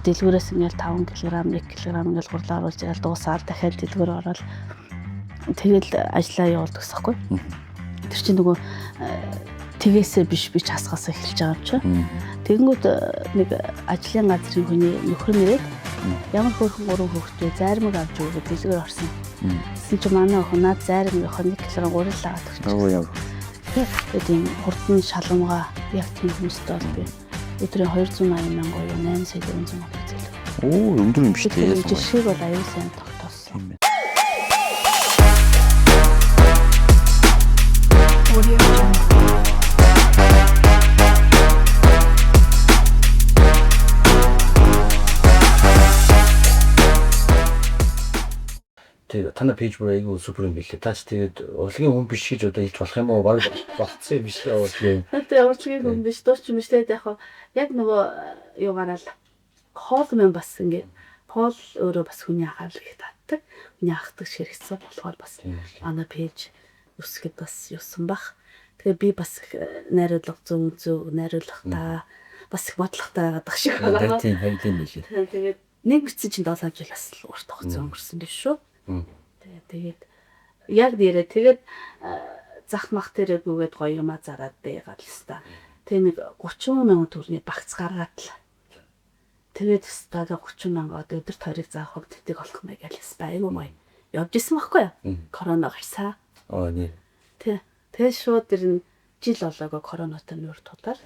Дэлгүүрээс ингээл 5 кг, 1 кг ингээл гурлаа оруулж ирэл дуусаад дахиад дэлгүүр ороод тэгэл ажиллаа явуулдаг гэсэн байхгүй. Тэр чинь нөгөө тэгээсээ биш би часгаас эхэлж байгаа юм чи. Тэгэнгүүт нэг ажлын газрын хүний нөхөр нэрээд ямар хөөрхөн гурван хүүхдээ зайрмаг авч өгөөд дэлгүүр орсон. Тэгсэн чинь манай охин наад зайрмаг охин 1 кг гурил аваад өгч. Өө яа. Тэгээд ийм хурдан шалгамгаа яг тийм хүмүүстэй бол би өдрийн 280 мянга буюу 8 сая 400 мянга зээлэг. Оо өндөр юм шүү дээ. Тэр жишгийг бол аюул сайн тогтоосон. Тийм байна. Audio Jungle. Тэгээ танай пэйж бүр айгүй супер юм билээ. Таач тэгээд урлагийн хүн биш гэж одоо хэлж болох юм уу? Бараг болцсон юм биш үү урлагийн. Тэгээ урлагийн хүн биш, дууч юм биш тэгээд яг хаа яг нөгөө юугаараа л хоол мэн бас ингээд хоол өөрөө бас хүний анхаарал их татдаг. Хүний анхдаг хэрэгцээ болохоор бас манай пэйж үсгэд бас юусан бах. Тэгээ би бас их найруулга зөв зөв найруулгатай бас их бодлоготой байгаад байх шиг байгаа. Тийм харин тийм билээ. Тэгээд нэг бичсэн чинь 7 жил бас л урт хугацаа өнгөрсөн биш шүү. Тэгээд яг нэрээ тэгээд зах мах тэрэггүйгээд гоё юмаа зараад дэйгаал л та. Тэгээ нэг 30 мянган төгрөгийн багц гаргаад л. Тэгээд өстой 30 мянга одоо өдөрт 20-ыг заах хувьд тэдэг болох мэй гэж өстой айгуу гоё. Явж исэн байхгүй юу? Корона гарсаа. Аа нэ. Тэ. Тэгээд шууд тэр нь жил болоогоо коронатай нүүр тулаад.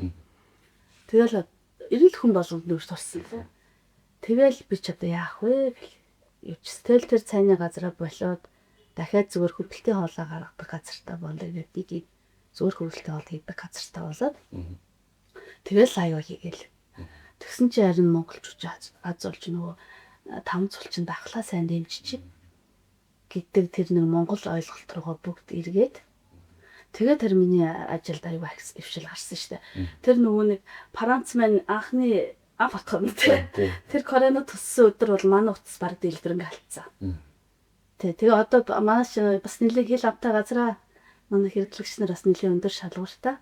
Тэгэл эрэл хүн болгонд нүүр тулсан. Тэгэл би ч одоо яах вэ гэл. Явчихсан. Тэгэл тэр цайны газараа болоод дахиад зүгээр хөрөлтийн хоолоо гаргадаг газартаа болоо гэдэг нэг зүгээр хөрөлтийн хоол хийдэг газартаа болоод. Тэгэл аюу хийгээл. Тэгсэн чи харин монголчууд аз болж нөгөө там цулчин дахлаа сайн дэмжиж гэдэг тэр нэг монгол ойлголт руугаа бүгд эргээд тэгээд тэр миний ажилд аюу ившил гарсан шүү дээ. Тэр нөгөө нэг Франц маань анхны анх утгам тий. Тэр корона төссөн өдөр бол манай утас баг дэлгэрэнг алдсан. Тий. Тэгээ одоо манай ч бас нэлээд хил амтай газраа манай хэрэглэгч нар бас нэлээд өндөр шалгууртай.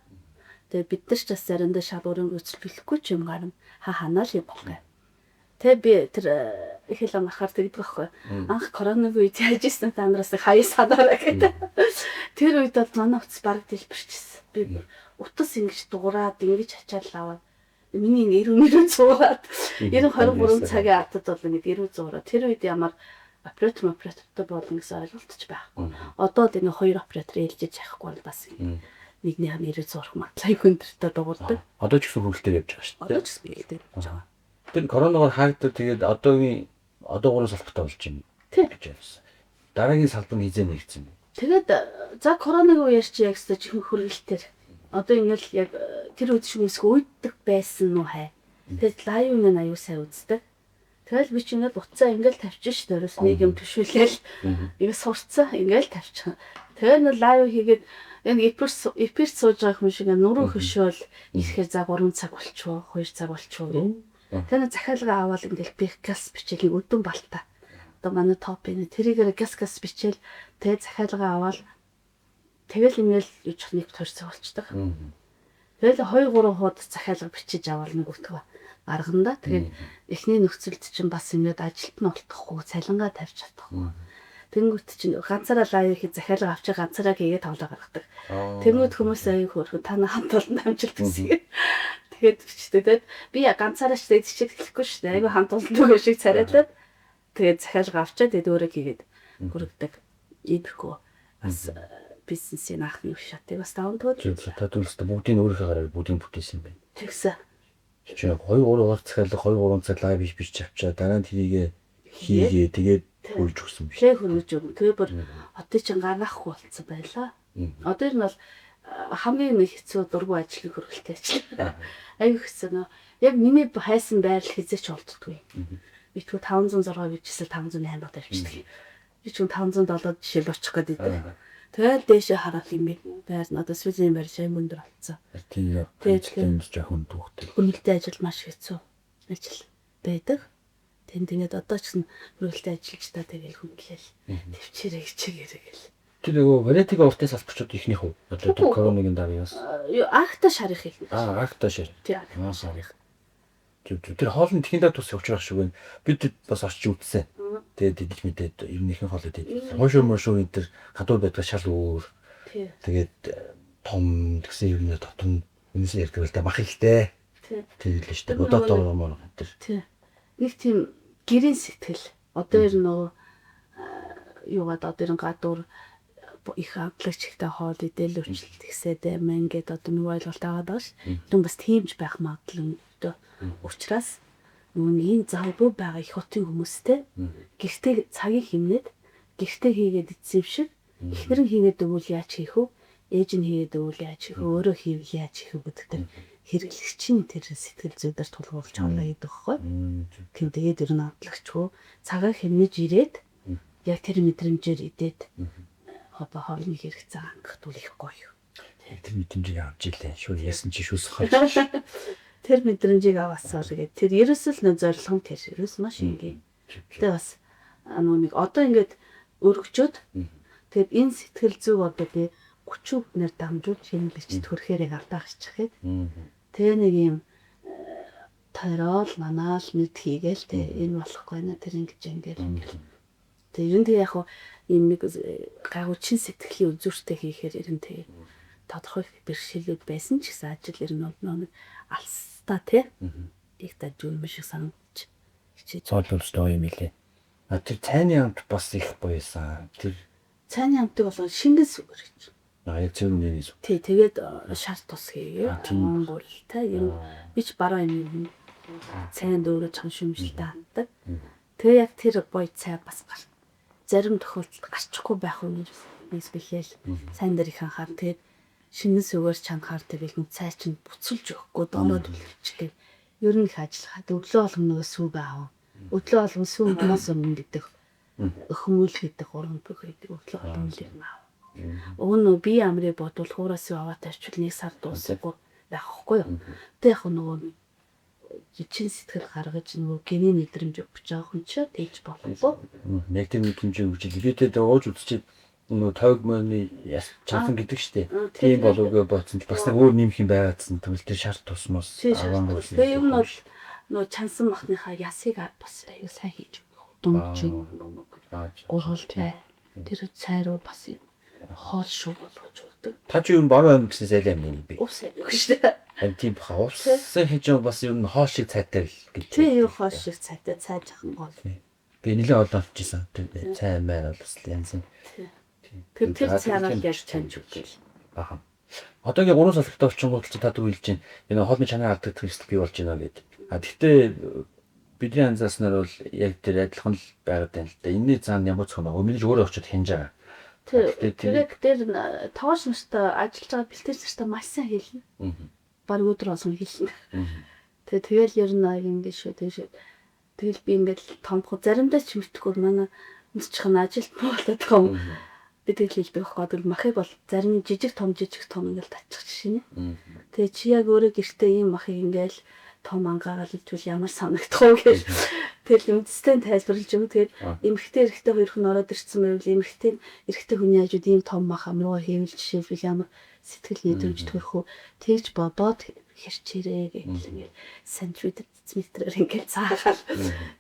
Тэгээ бид нар ч бас заримдаа шалгуурын гүйцэл бэлэхгүй ч юм гарна. Ха ханаа л юм баггүй. Тэгээ би тэр хэл ам гарахаар тэгдэг байхгүй. Анх коронагийн үед яаж ийсэн та нараас хаяа санаарай гэдэг. Тэр үед бол манай утас баг дэлбэрчихсэн. Би утас ингэж дуурайд ингэж ачаал аваад миний ингэ 90 мөрөн зуураад 90 23 цагийн ардад бол ингэ 90 зуураад тэр үед ямар оператортой болно гэсэн ойлголт ч байхгүй. Одоо л ингэ хоёр оператор ээлжиж явахгүй бол бас нэгнийх нь 90 зуурах магадлал аюу өндөртэй дуурдаг. Одоо ч гэсэн хөрөлтөөр явж байгаа шүү Одоо дээ. ч гэсэн бэлдээ явж байгаа. Тэр коронавигоор хаагдаад тэгээд одоогийн одоо гурван салбартай болж байна Тий. гэж ярьсан. Дараагийн салбар нь хизээ нэгдсэн бэ? Тэгээд за коронагийн үеэр чи яг өстой чихэн хөргөлтөр. Одоо ингээл яг тэр үед шиг юмсг уйддаг байсан уу хай. Тэгээд лайв нэг аюу сайн үздэг. Тэгэл би чи ингээд буцаа ингээл тавьчих ш дөрөөс нэг юм төшөөлөөл ингээ сурцсан ингээл тавьчих. Тэгээд нэг лайв хийгээд энэ эпер сууж байгаа хүн шиг ингээ нүрүү хөшөөл ирэхээр за 3 цаг болчихоо 2 цаг болчихоо гэх. Тэгээд нэг захиалга аваад ингээл би газ бичээл өдөн балтаа. Одоо манай топ энэ тэрийгээр газ газ бичээл тэгээд захиалга аваад тэгэл ингээл юуч нэг 2 цаг болчдөг. Тэгэл 2 3 хууд захиалга бичиж аваад нэг өтгөө гаргана да. Тэгээд эхний нөхцөлд чинь бас ингээд ажилт нь олдохгүй, цалингаа тавьж чадахгүй. Тэнгүүт чинь ганцаараа лайв хийх захиалга авчиг ганцаараа хийгээд тавлаа гаргадаг. Тэнгүүт хүмүүс аяг хөөрхөн та нар хамт олон амжилт хүсье. Тэгээд бичдэг. Тэгээд би ганцаараа ч тэгээд чиг хэлэхгүй шүү дээ. Айгу хамт олон нөгөө шиг царайлаад тэгээд захиалга авчаад тэгээд өөрөө хийгээд хүргэдэг. Иймэрхүү бас бизнесийн анхны үе шатыг бас даван тууд Та түлхээ бүгдийг өөрийнхөө гараар бүгдийг бүтээсэн юм байна. тэгсэн. Чи 2 3 хол захиалга 2 3 цаг лайв хийж бич авчаа дараа нь тэрийг хийгээ тэгээд хөрж өгсөн биш. Тэгээ хөргөж өгнө. Тэгээ бүр хотын чинь гаргахгүй болцсон байлаа. Одоо ер нь бол хамгийн нэг хэцүү дургүй ажлын хөргөлтэй ажил. Аюу хэцүү нөө. Яг миний хайсан байрал хизээч олддгүй. Битгүү 506 гэжсэн 508 бод авчдаг. Би ч 507 жишээ очих гээд идэв. Тэгэл дээшээ харах юм бэ. Байр нь одоо сүүлийн байр шай өндөр болцсон. Тийм Тэгээд ажил юм жоохон дүүхтэй. Хөргөлтэй ажил маш хэцүү ажил байдаг. Тэнд тэгээд одоо ч гэсэн хөргөлтэй ажиллаж та тэгэл хүндлэл төвчээрэй хичээгээрэй гэл. Тэр нөгөө валетиг уртын салбарчууд ихнийх үү? Одоо тэр коронагийн дараа яасан. Юу акта шарих их. Аа, акта шар. Тий. Аа, шарих. Зөв зөв. Тэр хоол нь тэхиндээ тус учрах шиг байна. Бид бас очиж үзсэн. Тэгээд идэж мэдээд ер нь ихэнх хоол идэж. Хуушуур мушуур энэ төр гадуур байдаг шал өөр. Тэгээд том тэгсэн юм нэ тотон үнэсээ ярьдаг л да мах ихтэй. Тэр л шүү дээ. Бодоо моо энэ төр. Тий. Нэг тийм гэрийн сэтгэл. Одоо ер нь нөгөө юугаад одоо ер нь гадуур их амтлагч ихтэй хоол идэл өөрчлөлт ихсээд амин ингээд одоо нэг ойлголт аваад байгаа ш. Түн бас тиймж байх магадлал өндөртэй. Учираас нөгөө нэг энэ завгүй байгаа их хотын хүмүүстэй гэртээ цагийг хэмнээд гэртээ хийгээд идсэн юм шиг эхнэр нь хийгээд өгвөл яаж хийх вэ? Ээж нь хийгээд өгвөл яаж хийх вэ? Өөрөө хийвэл яаж хийх вэ гэдэг тэр хэрэглэгчийн тэр сэтгэл зүйдэр тулгуурлаж хоолоо хийдэг байхгүй. Тийм тэгээд ер нь амтлагчгүй цагаа хэмнэж ирээд яг тэр мэдрэмжээр идээд одоо хоолны хэрэгцээ хангах тул их гоё. Тэр мэдрэмжийг авч илээ. Шууд яасан чи шүүс хойш. Тэр мэдрэмжийг аваасаа л гээд тэр ерөөсөө л нөө зорилго нь тэр ерөөс маш энгийн. Тэгээ бас нөгөө нэг одоо ингээд өргөжөөд тэгээд энэ сэтгэл зүйг одоо би 30 хүнээр дамжуулж шинэлэгч төрхөөрийг алдаа гарчихээд тэгээ нэг юм тойрол манаал мэд хийгээл тэ энэ болохгүй нэ тэр ингэж ингээл тэгээ ер нь тэгээ яг хуу ийм нэг гайгүй чин сэтгэлийн үзүүртэй хийхээр ер нь тэгээ тодорхой бэрхшээлүүд байсан ч гэсэн ажил ер нь бол нэг алстаа тий их дажгүй юм шиг санагдаж хичээж Цоолуулстай юм илээ. А тэр цайны амт бас их буйсан. Тэр цайны амтыг болон шингэн сүгэр гэж. А яг цэвэр нэрийн сүг. Тий, тэгээд шар тус хийгээ. Монгол та ер нь би ч баруун юм цайнд өөрөө чам шүмжлэлтэй ханддаг. Тэгээ яг тэр гоё цай бас гар. Зарим тохиолдолд гарчихгүй байх уу гэж бас бэлээл. Сайн дээр их анхаар тэгээд шингэн сүгээр чанахаар тэгэл нүг цай чинь буцалж өгөхгүй доноод үлчихдэг. Ер нь их ажиллахад өглөө болгон нөгөө сүүг аав. Өглөө болгон сүү мос өмнө гэдэг. Өхмөл гэдэг гурван бүх гэдэг өглөө болгон л юм аав. Уг нь нөгөө бие амрыг бодвол хуураас юу аваад тавьчвал нэг сар дуусахгүй байх хгүй юу. Тэг яг нөгөө чин сэтгэл гаргаж нөгөө генийн мэдрэмж өгч байгаа хүн чинь тэгж болохгүй. Яг тэр мэдрэмжийг өгч ил. Би тэр ууж үзчихээд нөгөө тойг мөрний яс чансан гэдэг штеп. Тийм болов гээ бодсон ч бас нэг өөр нэмэх юм байгаадсан. Тэгвэл тэр шар тусмаас аваан гол. Тэгээ ер нь бол нөгөө чансан махныхаа ясыг бас аюу сайн хийж өгөх. Дундч гургалтай. Тэр цай руу бас юм хоол шүү болгож өгдөг. Та чи юу баруун аймаг гэсэн зайлын амны би. Ус аяг шүү дээ. Харин тийм баха. Усын хийж байгаа бас ер нь хоол шиг цайтай л гэж. Тий, юу хоол шиг цайтай цай жахан гол. Би нэлээд олон олчихсан. Тэр цай маань бол бас янз. Тэр тэр цайгаар яаж чанж өгдөг. Баха. Одоогийн 3 салхитай болчихгоот чи та түр хэлж байна. Энэ хоолны чанар алдагдах эрсдэл бий болж байна гэд. А тэгтээ бидний анзаарснаар бол яг тэр адилхан л байгаад байна л да. Энэний цаана ямар цөм байгаа. Өмнө нь өөрөө очиод хянаж байгаа. Тэр тэр тоогооч нартай ажиллаж байгаа бэлтгэгч нартай маш сайн хэлнэ. Бараг өдөр болгон хэлнэ. Тэгээ тэгэл ер нь аяг ингэ шүү тэг шүү. Тэгэл би ингээд томхоо заримдаа ч мэдхгүй манай өмсчих нь ажилт болоод байгаа юм. Би тэгэл хэлдэг байхгүй. Тэгэл махыг бол зарим жижиг том жижиг том ингээл татчих жишээ нэ. Тэгээ чи яг өөрөө гэртээ ийм махыг ингээл том ангаагаал идвэл ямар санагдах вэ гэж тэгэл үндэстэй тайлбарлаж өгнө. Тэгээд эмэгтэй эрэгтэй хоёр хүн ороод ирсэн байвал эмэгтэй эрэгтэй хүний хажууд ийм том мах амрууга хийвэл жишээлбэл ямар сэтгэл мэдрэмж төрөх үү тэгж бодоод хэрчээрээ гэх ингээд сантиметр дециметрээр ингээд цаагаал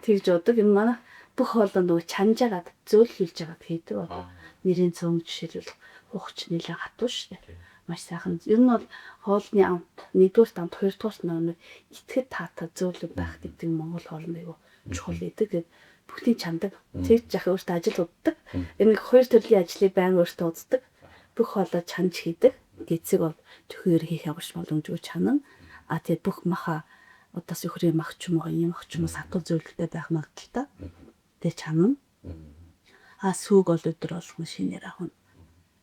тэгж удаг. Энэ манай бүх хоолоо нөгөө чанжаагаад зөөлхүүлж байгаад хийдэг. Одоо нэрийн цөм жишээлбэл хугч нэлээ хатуу шүү дээ. Маш сайхан. Ер нь бол хоолны амт, нэгдүгüрт амт, хоёрдугüрт нөгөө итгэд таатай зөөлөг байх гэдэг нь Монгол хоолнд айгүй чухал гэдэг. Тэгээд бүгдийг чандаг. Тэгж яхаа өөртөө ажил уддаг. Энэ нэг хоёр төрлийн ажлыг байн өөртөө уддаг. Бүх хоолоо чанж хийдэг. Гэцэг бол төхөөр хийх ямарч боломжгүй чанан. А тэгээд бүх маха удаас өхрийн мах ч юм уу, юм мах ч юм уу сатуу зөөлөлтэй байх магадлалтай. Тэгээд чанан. А сүүг бол өдөр болгон шинээр авах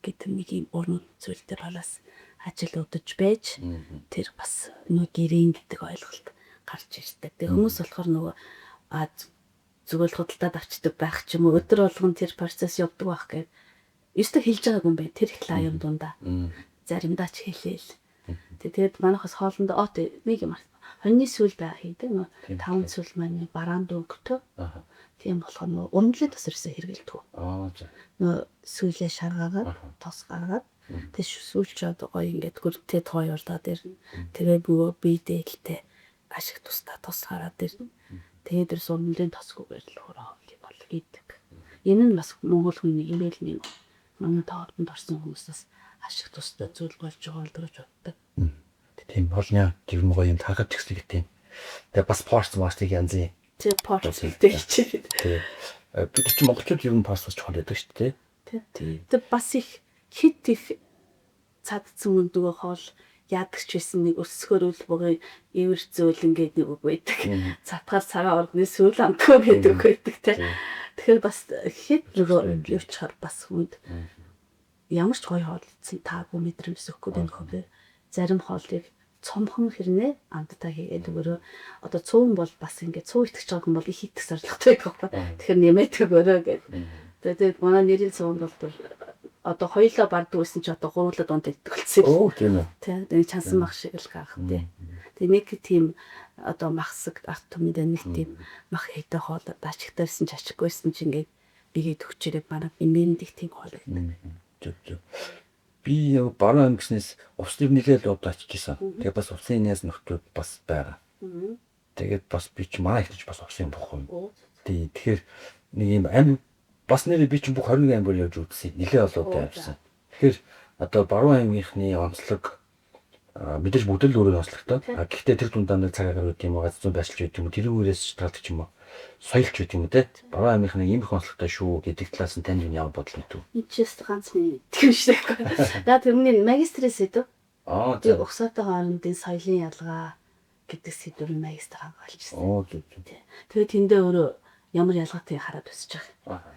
гэдэг нэг юм уран зүйл дээр болоос ажил удаж байж тэр бас нөгөө гэрийн гэдэг ойлголт гарч ирдэг. Тэгээ хүмүүс болохоор нөгөө а зүгээр л худалдаад авчдаг байх ч юм уу өдөр болгон тэр процесс явдаг байх гээд ёстой хэлж байгаагүй юм байна. Тэр их лаа юм дундаа. Заримдаа ч хэлээл. Тэгээд манайхаас хоолндоо оо нэг юм хоньны сүүл байх хийдэг. Нөгөө таван сүүл маань бараан дөнгөтөө. Тийм болохоор нөгөө урамдлын тос ерөөсөө хэрэгэлдэг. Аа за. Нөгөө сүүлээ шаргаагаад тос гаргаад тэг сүүлч одоо гоё ингээд гүртэй тооёрдоод ирнэ. Тэгээ нөгөө бие дээлтэй ашиг тусдаа тус гараад ирнэ. Тэгээд тэр сумлын тосгүйгээр л өөрөө хоолыг бол хийдэг. Энэ нь бас монгол хүний имэйл нэг манай тоолонд орсон хүмүүсээс ашиг тустай зүйл болж байгаа л гэж боддог. Тийм хоолны жирмэг гоё юм тархаж гисэн гэх тийм. Тэгээ бас порц мартыг янзын. Тэг порц гэдэг хичээд. Тий. Бид чинь монголчууд ер нь порц бас чухал байдаг шүү дээ. Тий. Тэг бас их хит их цадцсан нөгөө хоол яадаг ч байсан нэг өсгөр үл бугын ивэр зөөл ингээд нэг үг байдаг. Цатгаар цагаан оргны сүүл амтгүй гэдэг үг байдаг тий. Тэгэхээр бас хэд нөгөө явчихар бас хүнд ямар ч гоё хоолцсон таагүй мэдрэмж өгөхгүй байх хөө. Зарим хоолыг цомхон хэрнээ амттай хийгээд өгөөрөө одоо цөөн бол бас ингээд цуу итгэж байгаа хүн бол их итгэх зорилготой байх байхгүй. Тэгэхээр нэмээд өгөөрөө гэдэг. Тэгээд манай нэрийн цөөн бол одоо хоёлоо барддаг байсан чи одоо гурлаа дунд иддэг болсон юм. Оо тийм үү. Тий. Тэгээд чансан мах шиг л гарах тий. Тэгээд нэг тийм одоо махсаг арт түмэндээ нэг тийм мах хийдэ хоол ачигтайсэн ч ачиггүйсэн чи ингээд бигээд өгчээрээ манай имэндих тийм хоол гэдэг. Зөв зөв. Би баруун аймаг гэснээс увс төр нэлээд одоо очиж исэн. Тэгээд бас увсын найз нөхдүүд бас байгаа. Тэгээд бас би чи манай ихнэж бас увсын бухгүй юм. Тий. Тэгэхээр нэг юм ам бас нэрээ би чинь бүх 21 аймгаар явж үзсэн. Нэлээд олон удаа явсан. Тэгэхээр одоо баруун аймгийнхны онцлог мэдээж бүгд л өөрөө онцлогтой. А гэхдээ тэр дундаа нэг цаг агаар үт юм уу, гац зүүн байшилж байт юм уу, тэрүүгээрээс шалтгаалдаг ч юм уу, соёлч байт юм уу те. Баруун аймгийнхны ийм их онцлогтой шүү гэдэг талаас нь танд юу ямар бодол мэдв? Энд ч яст ганц миний тийм шүү дээ. За тэрний магистрийн сэдв. Аа за. Угсаатай хоорондын соёлын ялгаа гэдэг сэдвээр магистр хамгаалчихсан. Оо зөв зөв. Тэгээд тэндээ өөрөө ямар ялгаатай хараад өсөж байгаа.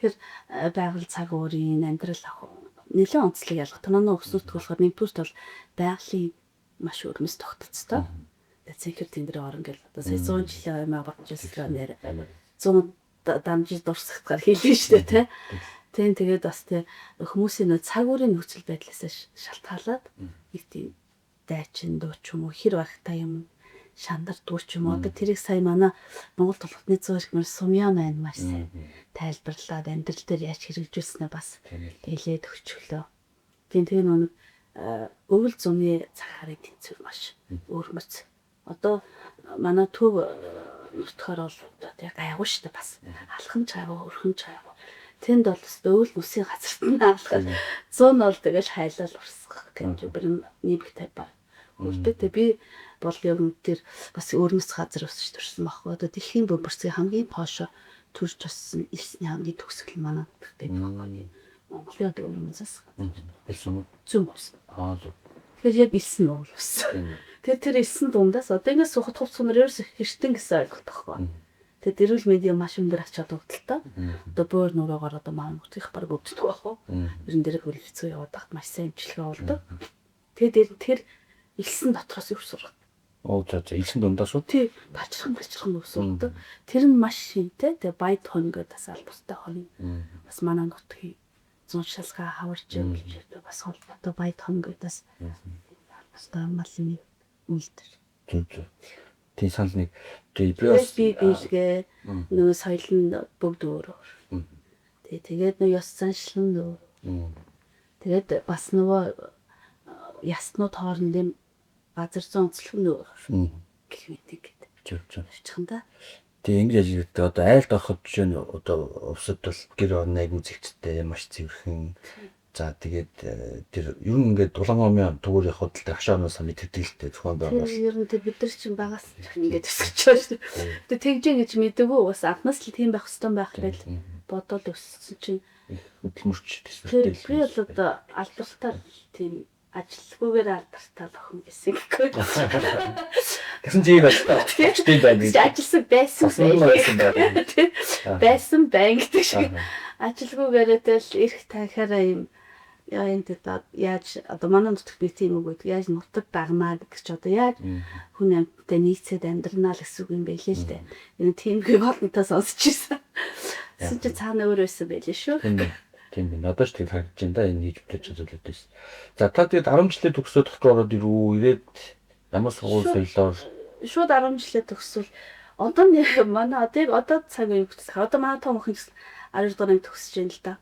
Тэгэхээр байгаль цаг уурын амьдрал ах нэлээд онцлог ялга. Тонооны өснөтг болохоор нэгдүгüрт бол байгалийн маш өрмөс тогтцтой. Тэгээд цэнхэр тэндэр орон гэл одоо сая 100 жилийн аймаа бодож ирсэн нэр 100 дамжиж дурсагтгаар хэлнэ шүү дээ тий. Тийм тэгээд бас тий хүмүүсийн нөө цаг уурын нөхцөл байдлаас шалтгаалаад нэг тийм дайчин дуу ч юм уу хэр багтай юм шандар дүү ч юм уу одоо тэрийг сая манай Монгол толготны зүүн эрхмэр Сумьян маань маш сайн тайлбарлаад амьдрал дээр яаж хэрэгжүүлснээ бас хэлээд өгчлөө. Тийм тэгээ нэг өвөл зуны цаг харыг тэнцвэр маш өөрмөц. Одоо манай төв нутгаар бол одоо гайгүй шүү дээ бас. Алхамж гайгүй, өрхөмж гайгүй. Тэнд бол өвөл нүсийн газарт нь алхах. Зүүн бол тэгэл хайлал урсгах гэж бүр нэмэх тавь хүрдэг. Тэгээ би бол ер нь тэр бас өөрмөц газар өсөж төрсөн байхгүй. Одоо дэлхийн бөмбөрцгийн хамгийн поошо төрж өссөн элсний хамгийн төгсгөл манай нутагт байхгүй. Монголын одоо өөрмөцөөс элсэн үү? Зүүн ус. Аа зөв. Тэгэхээр яг элсэн Монгол ус. Тэр тэр элсэн дундаас одоо ингэ сухад хувц сунар ерөөс хэртэн гэсэн ойлголт байхгүй. Тэгээд эрүүл мэндийн маш өндөр ач холбогдолтой. Одоо бөөр нүрээгээр одоо манай нутгийнх баг өвддөг байх уу? Ерэн дээр хөлөлцөө яваад тахт маш сайн эмчилгээ болдог. Тэгээд тэр элсэн дотроос юу сурах. Оо за за элсэн дундаас уу? Тий, бачирхан бачирхан өвс сурдаг. Тэр нь маш шинтэй. Тэгээ баяд хон гэдэг бас албастай хон. Бас манай нутгийн зүүн шалгаа хаварч явж бас холбоотой баяд хон гэдэг бас албастай малны үйлдвэр. Зөв зөв. Тийм санал нэг тий би бас би биелгээ нөгөө соёл нь бүгд өөр өөр. Тий тэгээд нөгөө ёс заншил нь өөр. Тэгээд бас нөгөө яснууд хоорондын газар зүйн онцлог нь өөр гэх мэт ингээд. Зөв зөв. Очихын да. Тэгээ ингэж ажигладаг. Одоо айлд ороход жишээ нь одоо увсад бол гэр орны айгүй зэгцтэй, маш цэвэрхэн. За тэгээд тэр ер нь ингээд дулаан омын түгээр явхад л тэр хашаа орноос мэддэг л дээ зөвхөн байгаа. Тэр ер нь тэр бид нар чинь багаас ингээд өсөж байгаа шүү дээ. Тэр тэгж ингэж мэдээгүй бас анхнаас л тийм байх хэвээр байх гэж бодоод өссөн чинь хөдөлмөрч төсвөртэй. Би бол одоо алдартай тийм ажилгүйгээр алдартай л охин байсан гэхгүй. Тэгсэн чинь ийм байна. Тийм байна. Ажилласан байсан байх. Байсан байна гэдэг шиг. Ажилгүйгээрээ тэл эрх танхиараа юм яа энэ одоо яаж одоо манай нутагт нэг тийм үг байдаг. Яаж нутаг дагнаа гэдэг чи одоо яаж хүн амьттай нийцээд амьдрнаа л гэсэн үг юм байлээ л дээ. Энэ тиймгүй олонтаа сонсч ирсэн. Тэгсэн чи цаана өөр байсан байлээ шүү. Тийм байна. Одоо ч тэг харагдаж байна да энэ хийж бүтээж зүйлүүд байсан. За та тэгээд 10 жилээ төгсөөд дотор ороод ирүү. Ирээд ямар сургууль соёлоор шууд 10 жилээ төгсвөл одоо манай одоо яг одоо цаг үе бүтсэн. Одоо манай том охин гэсэн 12 дугаар анги төгсөж байна л да.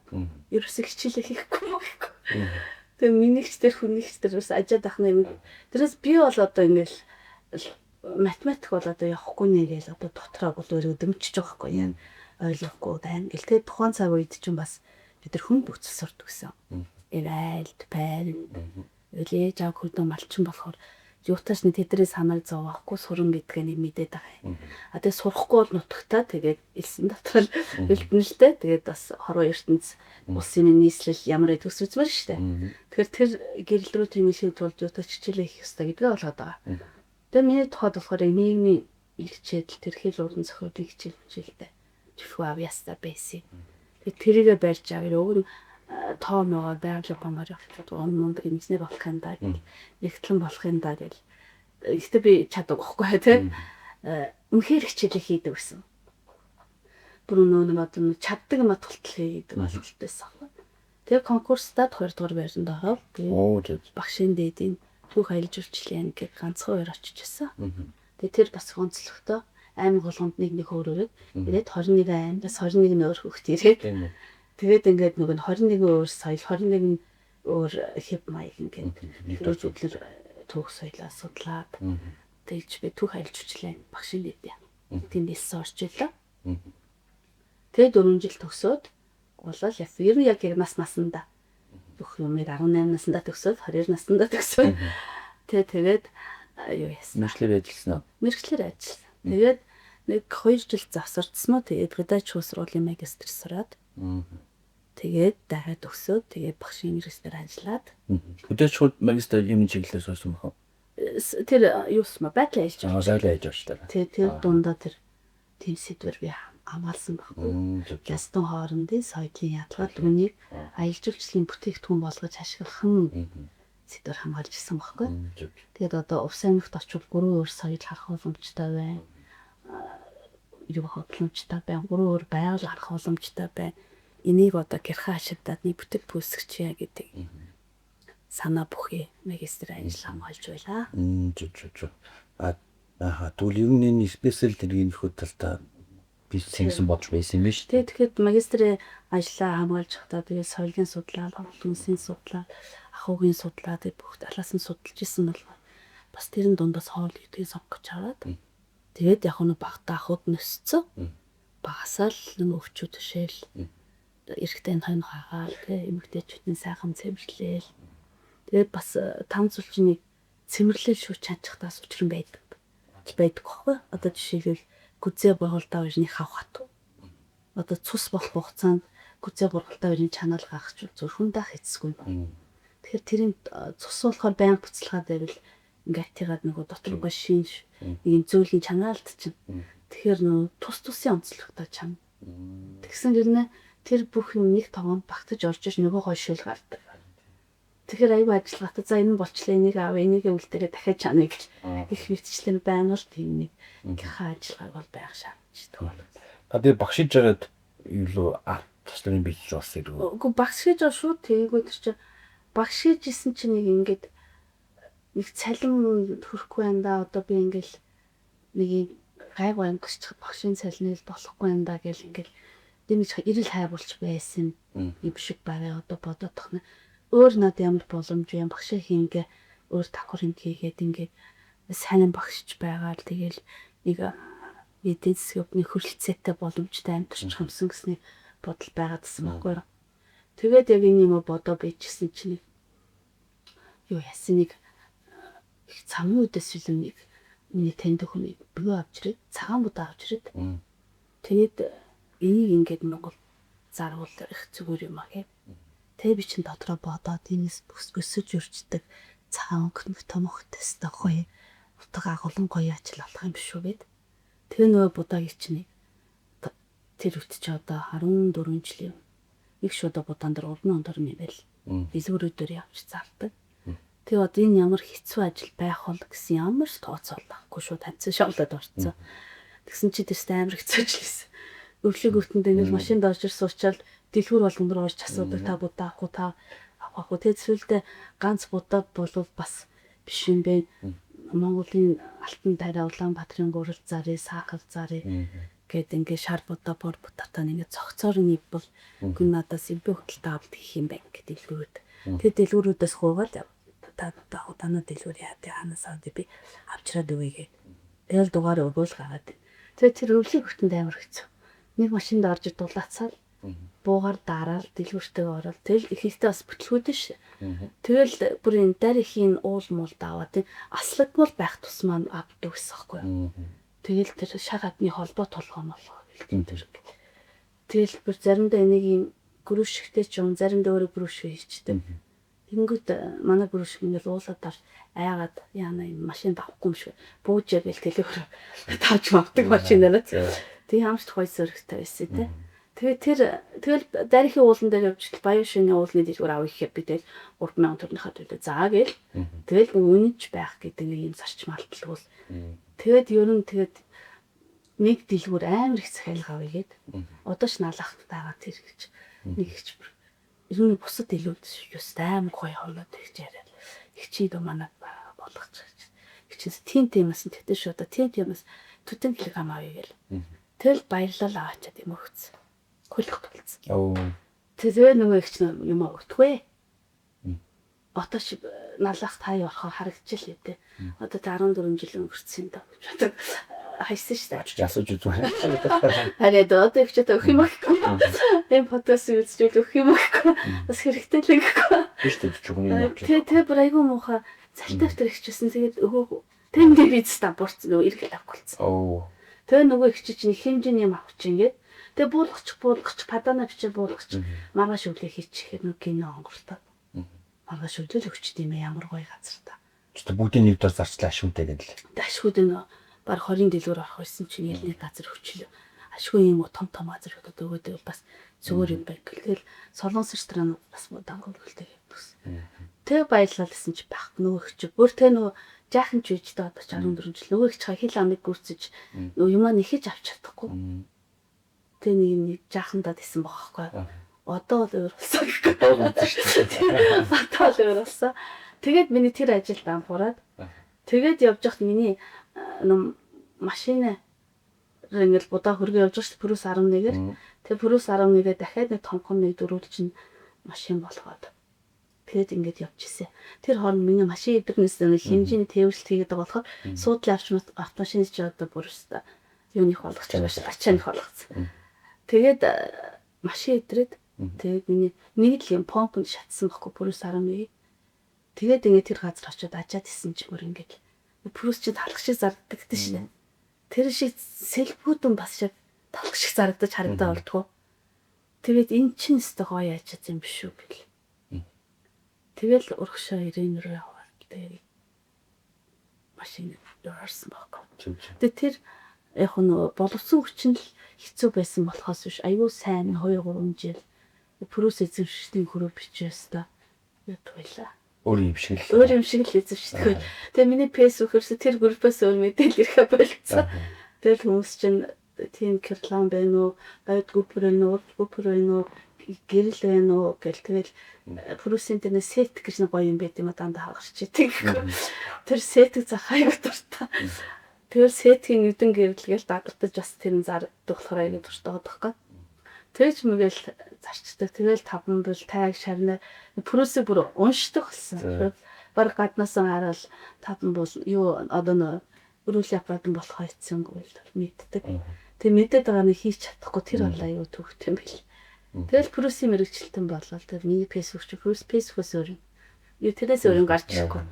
Ерөөсөө хичээлээ хийхгүй юм гэхгүй. Тэгээ минийхч тэр хүнийхч тэр бас ажаад ахна юм. Тэрээс би бол одоо ингээл Математик бол одоо явахгүй нэ гээл одоо дотроо бол өөрөө дэмжиж байгаа байхгүй юу? Ойлгохгүй байна. Гэл тэгээд тухайн цаг үед чинь бас бид нар хүн бүцэл сурдаг гэсэн. Айлд, байранд тэгэл ээж аав хөдөө малчин болохоор юутааш нь тэдний санааг зовохгүй суран гэдгээ нэг мэдээд байгаа юм. А тэгээ сурахгүй бол нутагтаа тэгээд элсэн дотор үлдэнэ л дээ. Тэгээд бас хорвоо ертөнц улсын минь нийслэл ямар байдаг ус үзмээр шүү дээ. Тэгэхээр тэр гэрэл рүү тэмүүлэхэд тулд юутаач хичээлээ хийх ёстой гэдгээ ойлгоод байгаа. Тэгээ миний тухайд болохоор нийгмийн хичээл тэр хэл уран зохиолын хичээл хичээлтэй түлхүү авьяастай байсан. Тэгээ тэрийгэ барьж авъя. Өөр тоо мөгөө байгалийн бомбоор явчихад он мунд инженер болох юм да гэл нэгтлэн болох юм да гэл. Гэхдээ би чаддаг байхгүй тий. Үнэхээр хичээлээ хийдэг гэсэн. Бүр нөө нэг одоо чаддаг юм болтол хийдэг ойлголт байсан аахгүй. Тэгээ конкурстад 2 дугаар байранд ороод тэгээд багшийн дээдийн түүх аялал жуулчлалын анги ганцхан хоёр очиж байсан. Тэгээ тэр бас онцлогтой аймаг болгонд нэг нэг өөр өөрөд тэгээд 21 аймагаас 21 өөр хүүхд ирээд тэгээд ингээд нөгөө 21 өөр соёл 21 өөр хэв маяг ингээд тэр зүйлэр түүх соёлоо судлаад тэгж би түүх аялал жуулчлалын багшийн дээд тэнд элсэн орж илаа. Тэгээд 4 жил төгсөөд болол яв. Ер нь яг нас насандаа бүх юмыг 18 наснда төгсөөд 22 наснда төгсөөд тэгээд юу яасан. Мэргэжлээр ажилласан уу? Мэргэжлээр ажилласан. Тэгээд нэг 2 жил завсардсан уу? Тэгээд Гадаад шүүх сургуулийн магистр сураад. Тэгээд дахиад төгсөөд тэгээд багшийн мэргэжлээр ажиллаад. Хөдөөч шууд магистр юм чиглэлээр сурсан бах уу? Тэр юус ма байдлаа ажиллаж байгаа. Байдлаа ажиллаж байгаа. Тэгээд тэр дундаа тэр тийм сэдвэр би хамгаалсан байхгүй. Ястан хоорондын соёлын ядгаа түүнийг аялал жуулчлалын бүтээгдэхүүн болгож ашиглах нь сэдвэр хамгаалж ирсэн байхгүй. Тэгээд одоо Увс аймагт очивол 3 өөр соёл харах боломжтой байна. Юу боломжтой байна. 3 өөр байгаль харах боломжтой байна. Энийг одоо гэрхэн ашигдаад нэг бүтээл пүүсгчээ гэдэг санаа бүхий магистр ажил хамгаалж байлаа. Зүг. Аа тэгвэл ер нь энэ спешиал тэргийн нөхөд талдаа би сэнсэн бодж байсан юм биш. Тэгэхээр магистрийн ажлаа хамгаалж байхдаа тэгээд соёлын судлаа, хүнсийн судлаа, ахуйгийн судлаа тэгээд бүх талаас нь судалж исэн бол бас тэрэн дундаас хоол гэдгийг сонгож аваад тэгээд яг нь багтаа ахуйд нөсцөн. Багасаа л нэг өвчүү төшөөл эрэгтэй нь хойно хагаал тий эмэгтэйчүүдийн сайхан цэвэрлээл. Тэгээд бас там зүлчнийг цэвэрлэл шүүж чадчихтаас учран байдаг. Байдаг байхгүй. Одоо жишээлбэл гүзээ бургалдаа хоёрны хав хатуу. Одоо цус болох хугацаанд гүзээ бургалдаа хоёрын чанал гаргах зөвхөн дах эцэсгүй. Тэгэхээр тэрийн цус болохоор байнга буцалгаад байвал ингээ атигаад нөгөө доторгоо шинж нэг зөөлөн чанаалд чинь. Тэгэхээр нөгөө тус тусын онцлогтой чам. Тэгсэн гэрнэ тэр бүх юм нэг тогоонд багтаж орж иш нөгөө гой шил гардаг. Тэгэхээр аюу ажиллагаатай за энэ болчлаа энийг аав энийг үлдээрээ дахиад чанаа гэх их мэтчлэн байнга л тийм нэг гяха ажиллагааг бол байнга шаарддаг. А тэгээ багшиж жагаад юу лөө арт тусларын бэлдэж болсон юм уу? Үгүй багш хийж байгаа шүү тэгээгүй тэр чинь багш хийж исэн чинь нэг ингээд нэг цалин төрөхгүй байна да одоо би ингээл нэг юм гайгүй ангисчих багшийн цалиныг болохгүй юм да гэл ингээл дэмж ирэл хайруулж байсан юм шиг байгаа одоо бодоод тохно. Өөр над ямар боломж юм багшаа хийнгээ өөр давхар юм хийгээд ингээд сайн багшч байгаа л тэгэл нэг эдийн засгийн хөрөлцөөтэй боломжтой амьдарч юмсан гэсний бодол байгаадсан байхгүй юу. Тэгээд яг энэ юм бодоо бичсэн чинь юу яасан нэг их цамын үдээс илүү нэг миний таньдаг хүн бөө авч ирээд цагаан будаа авч ирээд тэгээд энийг ингээд Монгол зарвал их зүгээр юм а гэ. Тэгээ би чинь дотроо бодоод энэс өсөж өрчдөг цагаан өнгөт томох тест гоё утга агуулan гоё ажил болох юм биш үү гэд. Тэгээ нөгөө будаагийн чинь тэр үт чи одоо 14 жилийн нэг шуудаа будаан дээр уран ондор юм байл. Дэлгүүрүүдээр явж зардаг. Тэгээ одоо энэ ямар хэцүү ажил байх бол гэсэн ямар ч тооцоол авахгүй шууд таньсан шоглоод орцсон. Тэгсэн чи тэрстэй амар хэцүү ажил байсан. Өвлөг өвтөнд ингээл машинд орж ир суучаал дэлгүүр болгон руу орж асуудаг та будаа авах уу та авах уу. Тэгээ зүйлдээ ганц будаа болвол бас биш юм бэ. Монголын алтан тариа Улаанбаатарын гурал зарыг, сахар зарыг гээд ингээ шар будаа, бор будаатай ингээ цогцоор нэг бол гүн надаас эвгүй хөдөлтөй авалт хийх юм байна гэдэг дэлгүүрүүд. Тэгээ дэлгүүрүүдээс хуугаад та танаа дэлгүүр яа тэ ханаас авд би авчраад өгье гэ. Тэгэл дугаар өгөөл гараад. Тэгээ тэр өвлийн хүртэнд амар хэцүү. Нэг машинд орж дулаацаал буугаар дараал дэлгүүртэйгээ ороод тэгэл ихэнхдээ бас бүтлгүүдэн ш. Тэгэл бүр энэ дарь ихийн уул муул даваа тийм аслагмал байх тусмаа авдаг гэсэн байхгүй юу. Тэгэл тэр шар хадны холбоо толгоо молгоо гэлтэй тэр. Тэгэл бүр заримдаа энийг юм гөрүүшгтэй ч юм заримдаа өөрөө гөрүүшгэ хийчдэг. Тэнгүүт манай гөрүүшг ингээл уулаад ар айгаад яана юм машин давхгүй юм шиг бууж яа гэл дэлгүүр тавж мавдаг машинаараа. Тэг ямар ч гоё зөрөгтэй байсан те. Тэгээ тэр тэгэл дарихын уулан дээр явж баян шинэ уулны дэлгүүр авъя гэхээр би тэгэл 3000 төгрөгийнхаа төлөө заа гээл. Тэгэл нэг үнэнч байх гэдэг нэг юм зарчим алдалгүй. Тэгээд ер нь тэгээд нэг дэлгүүр амар их захиалга авъя гээд. Одоо ч налах байгаа тэр гэж нэг ихч бүр ер нь бусад дэлгүүрд ёстой амар гоё хоолой тэгж яриад. Ихчийн дөө манай болгоч гэж. Ихчээс тийм тиймээс нь тэгтээ шүү одоо тийм тиймээс түтэн килограмм авъя гээл. Тэгэл баярлал аваачаад юм өгцөн. Хөлөх болцсон. Оо. Тэгээ нөгөө их чинь юм өгдөггүй. Одоо ч налах та явахаар харагдчихлээ дээ. Одоо тэ 14 жил өнгөрцөн даа гэж боддог. Хайсан шүү дээ. Очиж асууж үзмээр. Харин одоо их ч одоо өгөх юм гэхгүй. Энэ подкастыг үзчихвэл өгөх юм гэхгүй. Бас хэрэгтэй л гэхгүй. Биш үү чүгний юм. Тэ тэ бүр айгүй муухай цалтай автар ихчсэн. Тэгээд өгөөгүй. Тэндээ визтэй бурц нөгөө эргэл авах болсон. Оо. Тэгээ нөгөө их чинь хэмжээний юм авах чинь ингээд. Тэгээ буулгач падана бичээ буулгач маргааш өглөө хийчихээр нөгөө кино онгортоо. Маргааш өглөө л өгчт юм ямар гоё газар та. Ч бүгдийн нэг дор зарчлаа ашигтай гэдэг л. Ашгууд энэ баг 20 дэлгүүр орох байсан чинь ялны газар өчлөө. Ашгүй юм уу том том газар хөтөд өгөөд байвал бас зүгээр юм байна. Тэгэл солонгос ресторан бас дангуй хөлтэй явдаг. Тэг баярлал гэсэн чи байх нөгөө их чи бүр тэ нөгөө жаахан ч үжтэй одоо ч 14 жил нөгөө их чи хил амыг гүрцэж нөгөө юмаа нэхэж авч чадахгүй. Тэ нэг юм нэг жаахандаад исэн байгаа байхгүй. Одоо бол өөр болсон гэхгүй. Одоо л үзсэн шүү дээ. Одоо л өөр болсон. Тэгээд миний тэр ажилд амхураад тэгээд явж байхад миний нүм машина ингээл будаа хөргөө явж байгаа шүү дээ Пүрүс 11-ээр. Тэгээ Пүрүс 11-ээр дахиад нэг томхон нэг дөрвөлжин машин болгоод тэгээд ингээд явж ирсэн. Тэр хооронд миний машин эдгэрнээс нэг хэмжээний тээвэрлэлт хийгээд байгаа болохоор суудлын авч автомашин чи одоо бүр өстой юуных болгоч байгаа шүү. Ачааных болгоцсон. Тэгээд машин идрээд тэгээд миний нэг л юм помпонд шатсан байхгүй Пүрүс 11. Тэгээд ингээд тэр газар очиод ажаад исэн чи бүр ингээд Пүрүс чи талх шиг зарддаг гэдэг шнэ. Тэр шиг сэлбүүдэн бас шиг талх шиг зардаж харагдаа болдгоо. Тэгээд эн чинь өстой гоё яачаад юм биш үү гэл. Тэгэл урагшаа 90 рүү яваад тэгээд машин орсон байхгүй. Тэгээд тэр яг нөгөө боловсон хүчин л хэцүү байсан болохоос биш айгүй сайн 2 3 жил Пүрүс эзэмшигчдийн хөрөө бичээс та яд байлаа. Өөр юм шиг л. Өөр юм шиг л эзэмшдэг. Тэгээ миний фэйсбүүкээс тэр группээс өөр мэдээлэл ирэхэ болцсон. Тэгэл хүмүүс чинь тийм керлан байна уу, ойд группэр байна уу, урд группэр байна уу, гэрэл байна уу гэл тэгэл Пүрүсийн дээр сет гэж нэг гоё юм байт юм а дандаа хагарч идэг. Тэр сетг зах аяг дуртай. Тэгэл сетгийн нүдэн гэрэл гэл дагартаж бас тэр нь зардаг болохоор аяг дуртай байгаа байхгүй. Тэгж мэгэл зарчдаг. Тэгэл таван бил тайг шарна Пүрүсийг бүр уншдаг болсон. Бараг гаднаас нь хараад таван бол юу одоо нөө өрүүлийн аппарат нь болохоо эцсэнгүй л мэддэг. Тэг мэдээд байгаа нь хийж чадахгүй тэр бол аюу төвхтэй юм бэл. Тэгэл Пүрүсийн мэрэгчлэлтэн болол тэр миний фэйсбүүк чи Пүрүс фэйсбүүкээс өөр юм. Юу тэрээс өөр юм гарч ирэхгүй.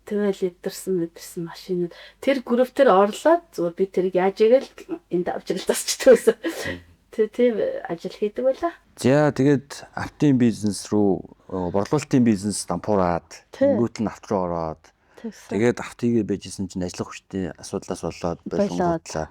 Тэгэл эдэрсэн машинууд тэр групп тэр орлоод зүгээр би тэрийг яаж игээл энд авч ирэл засчдаг байсан. Тэр тийм ажил хийдэг байлаа. За тэгээд автын бизнес рүү борлуулалтын бизнес дампуураад өнгөт нь авт руу ороод тэгээд авт хийгээ байжсэн чинь ажиллах хүчтэй асуудлаас болоод болонгуудлаа.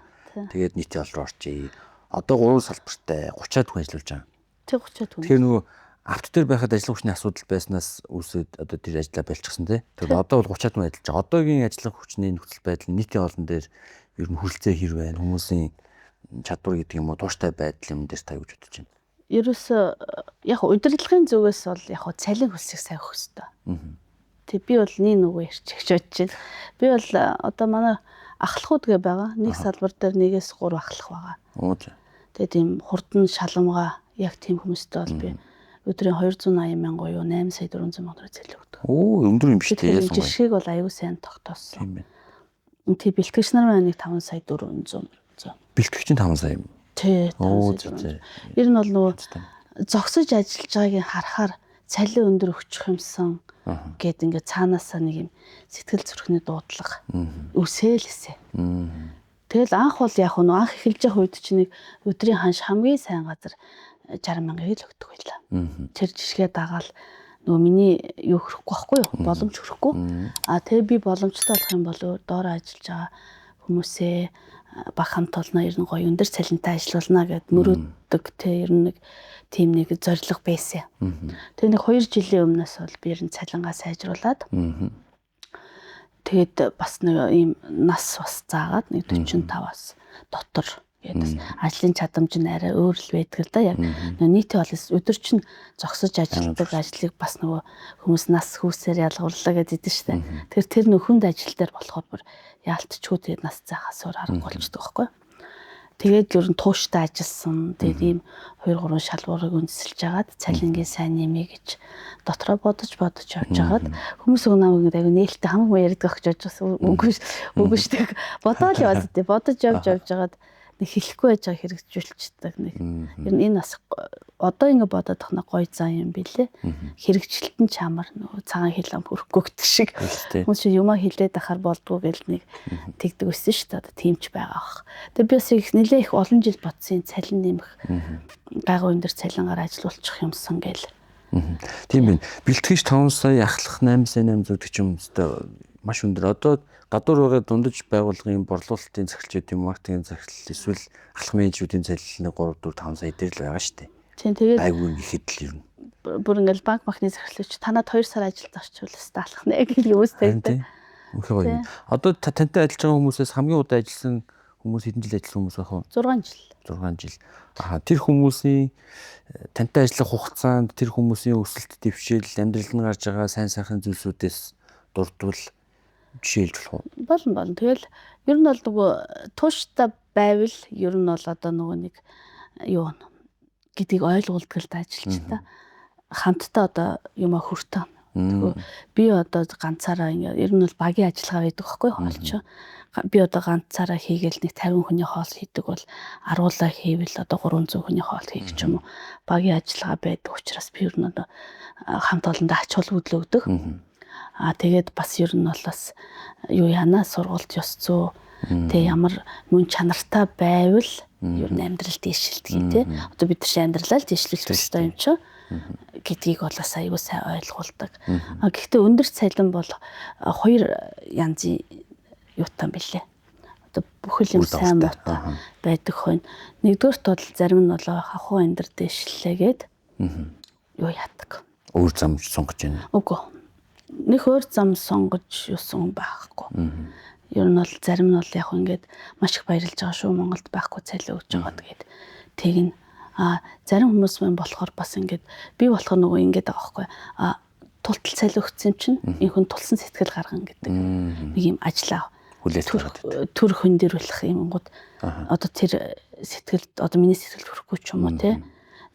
Тэгээд нийтийн ол руу орчээ. Одоо 3 салбартай 30-аад хүн ажиллаж байгаа. Тэг 30-аад хүн. Тэгэхээр нөгөө авт дээр байхад ажиллах хүчний асуудал байснаас үүсээд одоо тэр ажлаа болчихсон тий. Тэгэхээр одоо бол 30-аад хүн ажиллаж байгаа. Одоогийн ажиллах хүчний нөхцөл байдал нийтийн олон дээр ер нь хүрэлцээ хэр байна? Хүмүүсийн чадвар гэдэг юм уу, тууштай байдал юм дээр та юу гэж бодож байна? Ерөөсөө яг удирдлагын зүгээс бол яг цалин хөлсийг сайн өгөх ёстой. Тэг би бол нэг нөгөө ярьчих гэж бодож байна. Би бол одоо манай ахлахууд гэ байгаа. Нэг салбар дээр 1-3 ахлах байгаа. Тэгээ тийм хурдан шаламгаа яг тийм хүмүүстэй бол би өдрийн 280 мянга юу 8 сая 400 мянга төгрөг цалин өгдөг. Оо, өндөр юм биш үү? Жишгийг бол аюу сайн тогтоосон. Тийм байна. Тий, бэлтгэгч нар маань нэг 5 сая 400. Бэлтгэгч нь 5 сая юм. Тий, Оо 5 сая. зэ. Ер нь бол нөгөө зогсож ажиллаж байгааг нь харахаар цалин өндөр өгчих юмсан гэд ингээд цаанаасаа нэг юм сэтгэл зүрхний дуудлага өсөөлсэ. Тэгэл анх бол яг нь анх эхэлж явах үед чинь нэг өдрийн ханш хамгийн сайн газар 60 мянгаыг л өгдөг байлаа. Тэр жишгээ дагаал нөгөө миний юу хөрөхгүй байхгүй юу? Боломж хөрөхгүй. А тэгээ би боломжтой болох юм бол доор ажиллаж байгаа хүмүүсээ баг хамт олноо, ер нь гоё өндөр цалинтай ажиллуулна гэд мөрөөддөг те, ер нь нэг тийм нэг зорилго байсан. Тэгээ нэг 2 жилийн өмнөөс бол би ер нь цалингаа сайжруулад тэгээд бас нэг ийм нас бас заагаад нэг 45-аас дотор гээд бас ажлын чадамж нь арай өөр л байдаг л да. Яг нийтийн бол өдөр чинь зогсож ажилладаг ажлыг бас нөгөө хүмүүс нас хүүсээр ялгуурлаа гэдэг идэв штэ. Тэгэхээр тэр нөхөнд ажил дээр болохоор бүр яалтчгүй тэгээд нас заахаас өөр аргагүй болчдөг байхгүй. Тэгээд ер нь тууштай ажилласан. Тэгээд ийм 2 3 шалгуурыг үндэслэж агаад цалингийн сайн нэмье гэж дотроо бодож бодож явж хагаад хүмүүс өг намайг ингээд аягүй нээлттэй хамаагүй ярьдаг гэж бодож байсан. Үгүй үгүй шүү дээ. Бодоол яваад дээ. Бодож явж явж хагаад нэг хэлэхгүй байж байгаа хэрэгжүүлчихдэг нэг. Ер нь энэ бас одоо ингэ бодоод тахна гоё зан юм билэ. Хэрэгжилт нь чамар нөгөө цагаан хил ам хөрөхгүй гэдэг шиг. Хүмүүс чинь юмаа хилээд ахаар болдгоо гэл нэг тэгдэг өссөн шүү дээ. Одоо тийм ч байгаа бах. Тэгээ би бас их нэлээ их олон жил бодсон, цалин нэмэх гайгүй өндөр цалингаар ажилуулчих юмсан гэл. Тийм байна. Бэлтгэж 5 сая, ахлах 8 сая 800 гэдэг ч юм өстой маш өндөр. Одоо гадуур байгаа дундаж байгууллагын борлуулалтын захиралч юм, маркетингийн захирал эсвэл ахлах менежүүдийн цалин 3 4 5 сая дээр л байгаа шүү дээ. Тийм, тэгээд айгүй ихэд л юм. Бүр ингээл банк махны захиралч танад 2 сар ажилд орчвол өстой алах нэ гэх юм уус тавьдаг. Үнэхээр гоё. Одоо тантай ажиллаж байгаа хүмүүсээс хамгийн удаан ажилласан хүмүүс хэдэн жил ажилласан хүмүүс байх вэ? 6 жил. 6 жил. Аа, тэр хүмүүсийн тантай ажиллах хугацаанд тэр хүмүүсийн өсөлт, дэвшил, амьдрал нь гарч байгаа сайн сайхан зүйлсүүдээс дурдвал жишээлж болох уу? Болно болно. Тэгэл ер нь бол нөгөө тууштай байвал ер нь бол одоо нөгөө нэг юу гэдгийг ойлгуулдаг л да ажилчтай. Хамтдаа одоо юмаа хүртэн. Тэгвэл би одоо ганцаараа ингээ ер нь бол багийн ажиллагаа байдаг байхгүй хоолч. Би одоо ганцаараа хийгээл нэг 50 хүний хоол хийдэг бол аруулаа хийвэл одоо 300 хүний хоол хийх ч юм уу. Багийн ажиллагаа байдаг учраас би ер нь одоо хамт олондоо ач холбогдол өгдөг. Аа тэгээд бас ер нь бол бас юу яана сургалт ёс зүй тэг ямар мөн чанартай байвал ер нь амьдрал дээшилдэг тий. Одоо бид нар чинь амьдралаа л дээшлүүлэх ёстой юм чинь гэдгийг бол бас аюу сайн ойлгуулдаг. А гэхдээ өндөр цалин бол хоёр янзын юутай юм бэлээ. Одоо бүхэл юм сайн муутай байдаг хойно. Нэгдүгээрт бол зарим нь бол хавхуу өндөр дээшлэлээгээд юу яадаг. Өөр зам сонгож байна. Үгүй. Нэг өөр зам сонгож юусан байхгүй. Ер нь бол зарим нь бол яг ингээд маш их баярлж байгаа шүү, Монголд байхгүй цалин өгч байгаа тэгээд тэгнэ. А зарим хүмүүс мэн болохоор бас ингээд би болохоор нөгөө ингээд байгаа байхгүй. А тултал цалин өгсөн юм чинь энэ хүн тулсан сэтгэл гаргана гэдэг нэг юм ажиллаа хүлээлт гаргаад төр хөндөрүүлэх юм гууд одоо тэр сэтгэлд одоо миний сэтгэлд хүрэхгүй ч юм уу те.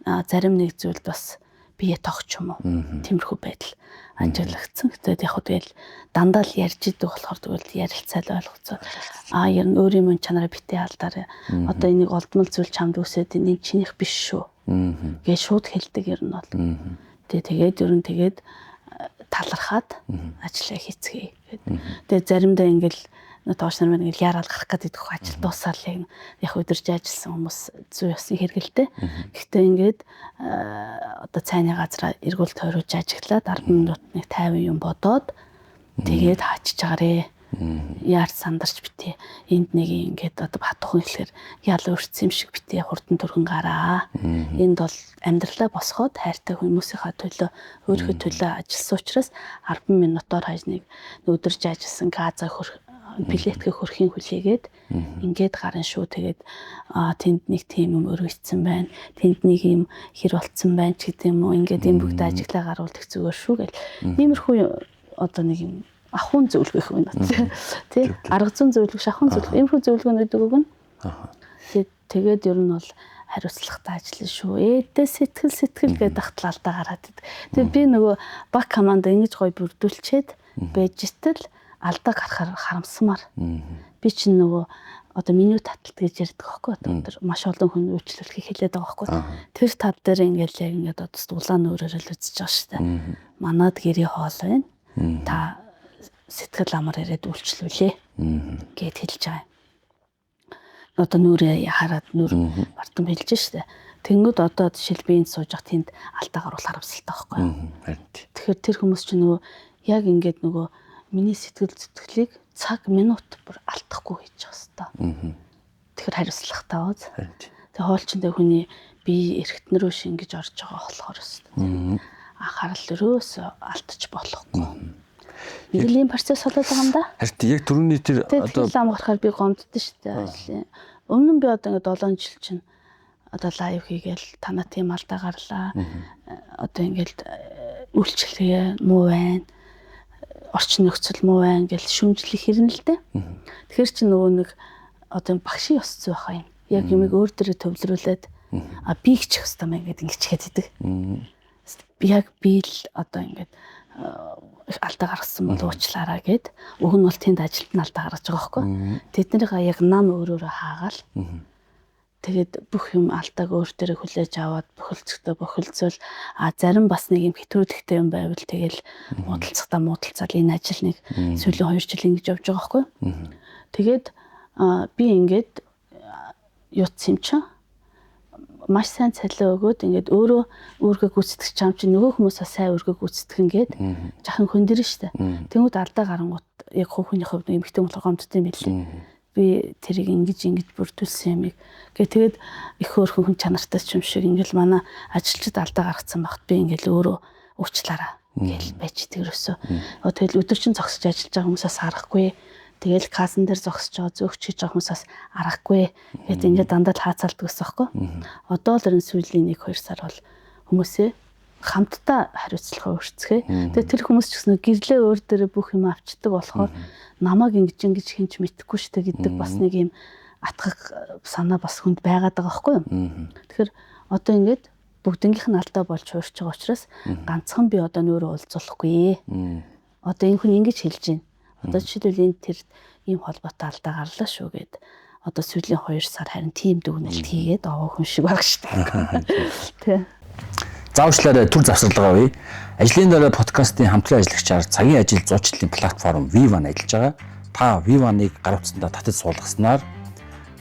А зарим нэг зүйлд бас бие тоогч юм уу. Тиймэрхүү байдал ажиглагдсан. Гэтэ яг хөө тэгэл дандаа л ярьж идэг болохоор тэгвэл ярилцаал ойлгоцоо. Аа ер нь өөрийн мөн чанараа битээ алдаарай. Одоо энийг олдмол зүйл чамд үсээд энэ чинийх биш шүү. Гээ шууд хэлдэг ер нь бол. Тэгээд ер нь тэгээд талархаад ажиллаа хийцгээе гэд. Тэгээд заримдаа ингээл тоош нар маань ингээл яарал гарах гэдэг их ажил дуусаад л яг өдөрж ажилласан хүмүүс зүй ёсны хэрэгэлтэй. Гэхдээ ингээд одоо цайны газараа эргүүл тойруулж ажиглаад 10 минут нэг 50 юм бодоод тэгээд хаачиж агаарэ. Яар сандарч битээ. Энд нэг ингээд одоо хатуухан хэлэхээр ял өрцсөн юм шиг битээ хурдан түргэн гараа. Энд бол амьдралаа босгоод хайртай хүмүүсийнхаа төлөө өөрийнхөө төлөө ажилласан учраас 10 минутаар хаж нэг өдөрж ажилласан газа хөрх плетка хөрхийн хүлээгээд ингээд гарan шүү. Тэгээд тэнд нэг тийм юм өргөцсөн байна. Тэнд нэг юм хэр болцсон байна ч гэдэг юм уу. Ингээд энэ бүгд ажиглаа гаруулдаг зүгээр шүү гэл. Иймэрхүү одоо нэг юм ахуйн зөвлөгөө юм байна. Тэ арга зүйн зөвлөгөө, шахуун зөвлөгөө, иймэрхүү зөвлөгөөнүүдийг өгнө. Тэгээд ер нь бол хариуцлагатай ажиллана шүү. Ээдээ сэтгэл гэдэг ахтлаалдаа гараад идэг. Тэгээд би нөгөө баг команд ингэж гоё бүрдүүлчихэд байж итэл Алдаа гарахаар харамсмаар. Би чинь нөгөө одоо меню таталт гэж ярьдаг байхгүй одоо тэр маш олон хүн үйлчлүүлэхийг хэлээд байгаа байхгүй. Тэр тал дээр ингээл яг ингээд одоо улаан нүүрээр л үзэж байгаа шүү дээ. Манад гэрээ хоол байна. Та сэтгэл амар ирээд үйлчлүүлээ гэд хэлж байгаа юм. Одоо нүрээ хараад нүр бартан хэлж штэ. Тэнгүүд одоо жишээл би энд сууж явах тэнд алдаа гарвал харамсалтай байхгүй. Тэгэхээр тэр хүмүүс чинь нөгөө яг ингээд нөгөө миний сэтгэл зүтгэлийг цаг минут бүр алдахгүй хийж байгаа хэвээр. Тэгэхээр хариуцлагатай бааз. Тэгээ хоолчиндээ хүний бие эргэтэн рүү шингэж орж байгаа болохоор хэвээр. Анхаарал өрөөсөө алдчих болохгүй. Нэг л ийм процесс болоод байгаа юм да. Харин яг түрүүний тэр одоо лам гарахаар би гомддоо шүү дээ. Өмнө нь би одоо ингээд 7 жил чинь одоо лайв хийгээл танаа тийм алдаа гарлаа. Одоо ингээд үйлчлэгээ муу байна. Орчин нөхцөл муу байна гэж шүмжлэх хэрнэ л дээ. Тэгэхээр чи нөгөө нэг одоо багшийн ёс зүй байхаа юм. Яг юмыг өөр дээрээ төвлөрүүлээд а би гिचх хэвээр юм ингээд ингэчгээд идэг. Яг би л одоо ингээд алдаа гаргасан бол уучлаарай гэд. Уг нь бол тэнд ажилд нь алдаа гаргаж байгаа байхгүй. Тэднийгээ яг нам өөрөөрөө хаагаал. Тэгээд бүх юм алдааг өөр дээрээ хүлээж аваад бохилцогтой бохилцвол а зарим бас нэг юм хэтрүүлэгтэй юм байвал тэгэл муудалцахдаа муудалцаал энэ ажил нэг сүүлийн 2 жил ингэж явж байгаа байхгүй. Тэгээд би ингээд юутсан юм чинь маш сайн цалин өгөөд ингээд өөрөө үүргээ гүйцэтгэж чам чинь нөгөө хүмүүс бас сайн үүргээ гүйцэтгэх ингээд жахан хөндөрн штэ. Тэнгүүд алдаа гарангуут яг хүний хувьд эмэгтэй болохоор гомдсон юм билээ. Би тэрийг ингэж ингэж бүрдүүлсэн юмыг гэ тэгээд их хөөрхөн хүн чанартай ч юм шиг ингээл манай ажилчид алдаа гаргацсан багт би ингээл өөрөө уучлаарай гэл байж тэрөөсөө. Тэгэл өдөржин зогсож ажиллаж байгаа хүмүүсээс харахгүй. Тэгэл кассан дээр зогсож байгаа зөөгч хийж байгаа хүмүүсээс аргагүй гэд ингээд дандаа л хаацалдаг гэсэн байхгүй. Одоо л энэ сүүлийн 1-2 сар бол хүмүүсээ хамтдаа хариуцлага өөрчгөө. Тэгээ тэр хүмүүс ч гэсэн гэрлээ өөр дээрээ бүх юм авчдаг болохоор намайг ингэж ингэж хинч мэдэхгүй штэ гэдэг бас нэг юм атгах санаа бас хүнд байгаад байгаа байхгүй юу. Тэгэхээр одоо ингээд бүгднгийнх нь алдаа болж хуурч байгаа учраас ганцхан би одоо нүүрээ уулзуулахгүй. Одоо энэ хүн ингэж хэлж байна. Одоо жишээлбэл энэ тэр ийм холбоотой алдаа гарлаа шүү гэд. Одоо сүүлийн 2 сар харин тийм дүгнэлт хийгээд овоо хүн шиг баг штэ. Тэ. Заавчлаарай төр завсарлага авъя. Ажлын дараа подкастын хамтран ажиллагчаар цагийн ажил зуучлалын платформ V1 ажиллаж байгаа. Та V1-ыг гар утсандаа татаж суулгаснаар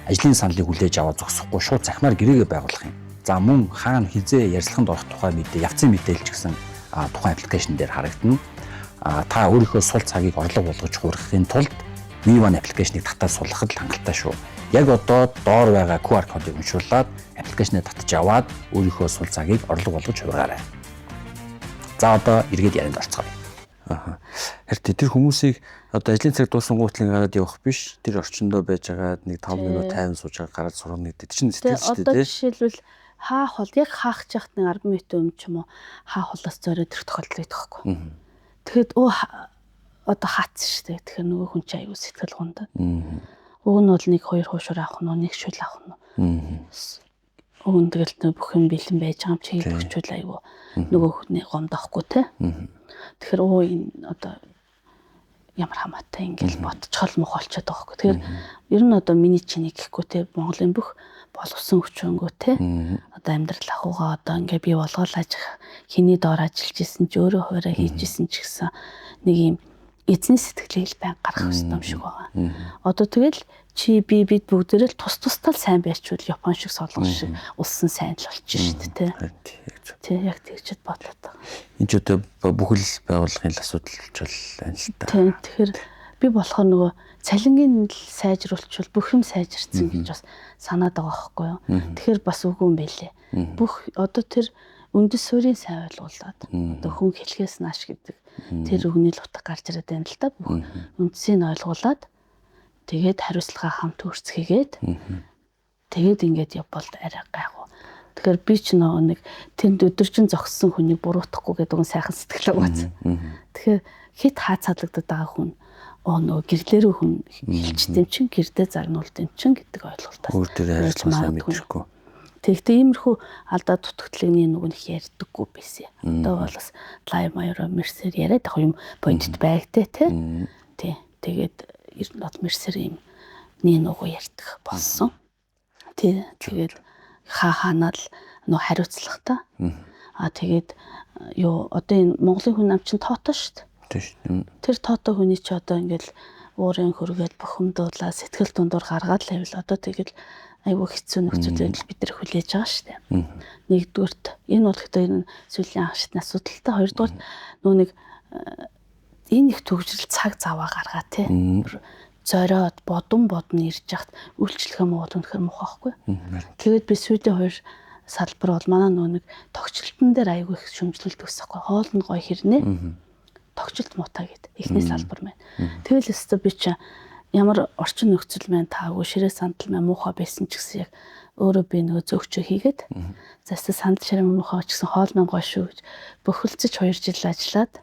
ажлын саналыг хүлээж аваад зогсохгүй шууд цахимаар гэрээгээ байгуулах юм. За мөн хаана хизээ ярилцлаганд орох тухай мэдээ, явцын мэдээлэл ч гэсэн тухайн аппликейшн дээр харагдана. Та өөрийнхөө сул цагийг орлого болгож хуурахын тулд V1 аппликейшнийг татаад суулгахад л хангалттай шүү. Яг одоо доор байгаа QR кодыг уншуулад аппликейшнээ татж аваад өөрийнхөө сул цагийг орлого болгож хувиргаарай. За одоо эргээд ярианд орцгоё. Аа. Харин тэр хүмүүсийг одоо ажлын цаг дууссан гутлын гараад явах биш. Тэр орчиндөө байж байгаад нэг 5 минут 50 сууж гараад сурна гэдэг чинь сэтгэл шүү дээ. Одоо жишээлбэл хаах бол яг хаах чахт нэг 10 минут өмнө ч юм уу хаах болоос зориод ирэх тохиолдол байдаг байхгүй. Тэгэхэд одоо хаацсан шүү дээ. Тэгэхээр нөгөө хүн чинь аюу сэтгэл гондоо. Уг нь бол 1 2 хуушуур авах нь, 1 шүл авах нь. Уг нь тэгэл бүх юм бэлэн байж байгаа юм чи өгчүүл аюу нөгөө хүний гомдохгүй те. Тэгэхээр энэ одоо ямар хамаатай ингээл ботчхол мөх болчиход байгаа хөөх. Тэгэхээр ер нь одоо миний чиний гэхгүй те Монголын бүх боловсон хүчөнгөө те одоо амьдрал ахуйгаа одоо ингээ бий болгоол аж хиний доор ажиллаж исэн ч өөрөө хуваараа хийж исэн ч гэсэн нэг юм эзний сэтгэлийг л байн гаргах ёстой юм шиг байгаа. Одоо тэгэл чи би бид бүгдээрээ л тус тусдаа л сайн байчвал Япон шиг солонгос шиг улсын сайн л болчих шүү дээ тэ. Тий яг тэгчэд бодлоо та. Энэ ч одоо бүхэл байгууллагын л асуудал болчихвол байна л та. Тий тэгэхээр би болохоор нөгөө цалингийн л сайжруулчвал бүх юм сайжирсан гэж бас санаад байгаа байхгүй юу. Тэгэхээр бас үгүй юм байлээ. Бүх одоо тэр үндэс суурийг сайн ойлгуулад одоо хүн хэлхээс нааш гэдэг тэр үгний л утга гарч ирээд байна л да. Бүх үндсийг ойлгуулад тэгээд хариуцлага хамт үүсгэгээд тэгээд ингээд явбал арай гайгүй. Тэгэхээр би ч нөгөө нэг тэнд өдөржин зогссон хүнийг буруутгахгүй гэдэг нь сайхан сэтгэл байгаа. Тэгэхээр хит хаацаалагдаад байгаа хүн нөгөө гэрлээрөө хүн хилчдэм чин гэрдээ загнуулд юм чин гэдэг ойлголтоос өөр дээр хариуцлага сайн мэдрэхгүй. Тэгэхдээ иймэрхүү алдаа дутагдлын нүг нь их ярьдаггүй байсан. Одоо бол бас лайв маягаар мерсээр яриад яг юм бодит байгтай тий. Тий. Тэгээд ер нь бол мэрсэр юм нэг нүгөө ярьдаг болсон. Тий. Тэгээд хаа хаанаа л нөө хариуцлагатай. Аа тэгээд юу одоо энэ Монголын хүн ам чинь тоотой шүү дээ. Тийм шүү. Тэр тоотой хүний чи одоо ингээл уурын хөргээд бухимдуулаа сэтгэл дундуур гаргаад л байвал одоо тэгэл айгүй хэцүү нөхцөл байдал бид нар хүлээж байгаа шүү дээ. Нэгдүгüрт энэ бол гэхдээ энэ сүүлийн анх шатны асуудалтай. Хоёрдугаарт нөө нэг энэ их төгжрөл цаг заваа гаргаа тий. Зориод бодон бодно ирж яхад үйлчлэх юм уу үнэхэр муухай байхгүй. Тэгээд би сүүлийн хоёр салбар бол манай нөө нэг тогтчлтон дээр айгүй их шөмжлөлт өсөхгүй. Хоол нь гоё хэрнээ. Тогтчлт муутай гэд. Эхний салбар маань. Тэгэл өстө би чи ямар орчин нөхцөл маань таагүй ширээ сандал маань муухай байсан ч гэсэн яг өөрөө би нөгөө зөөгчөө хийгээд за сандал ширээ муухай ч гэсэн хоол маань гоё шүү гэж бохилцож 2 жил ажиллаад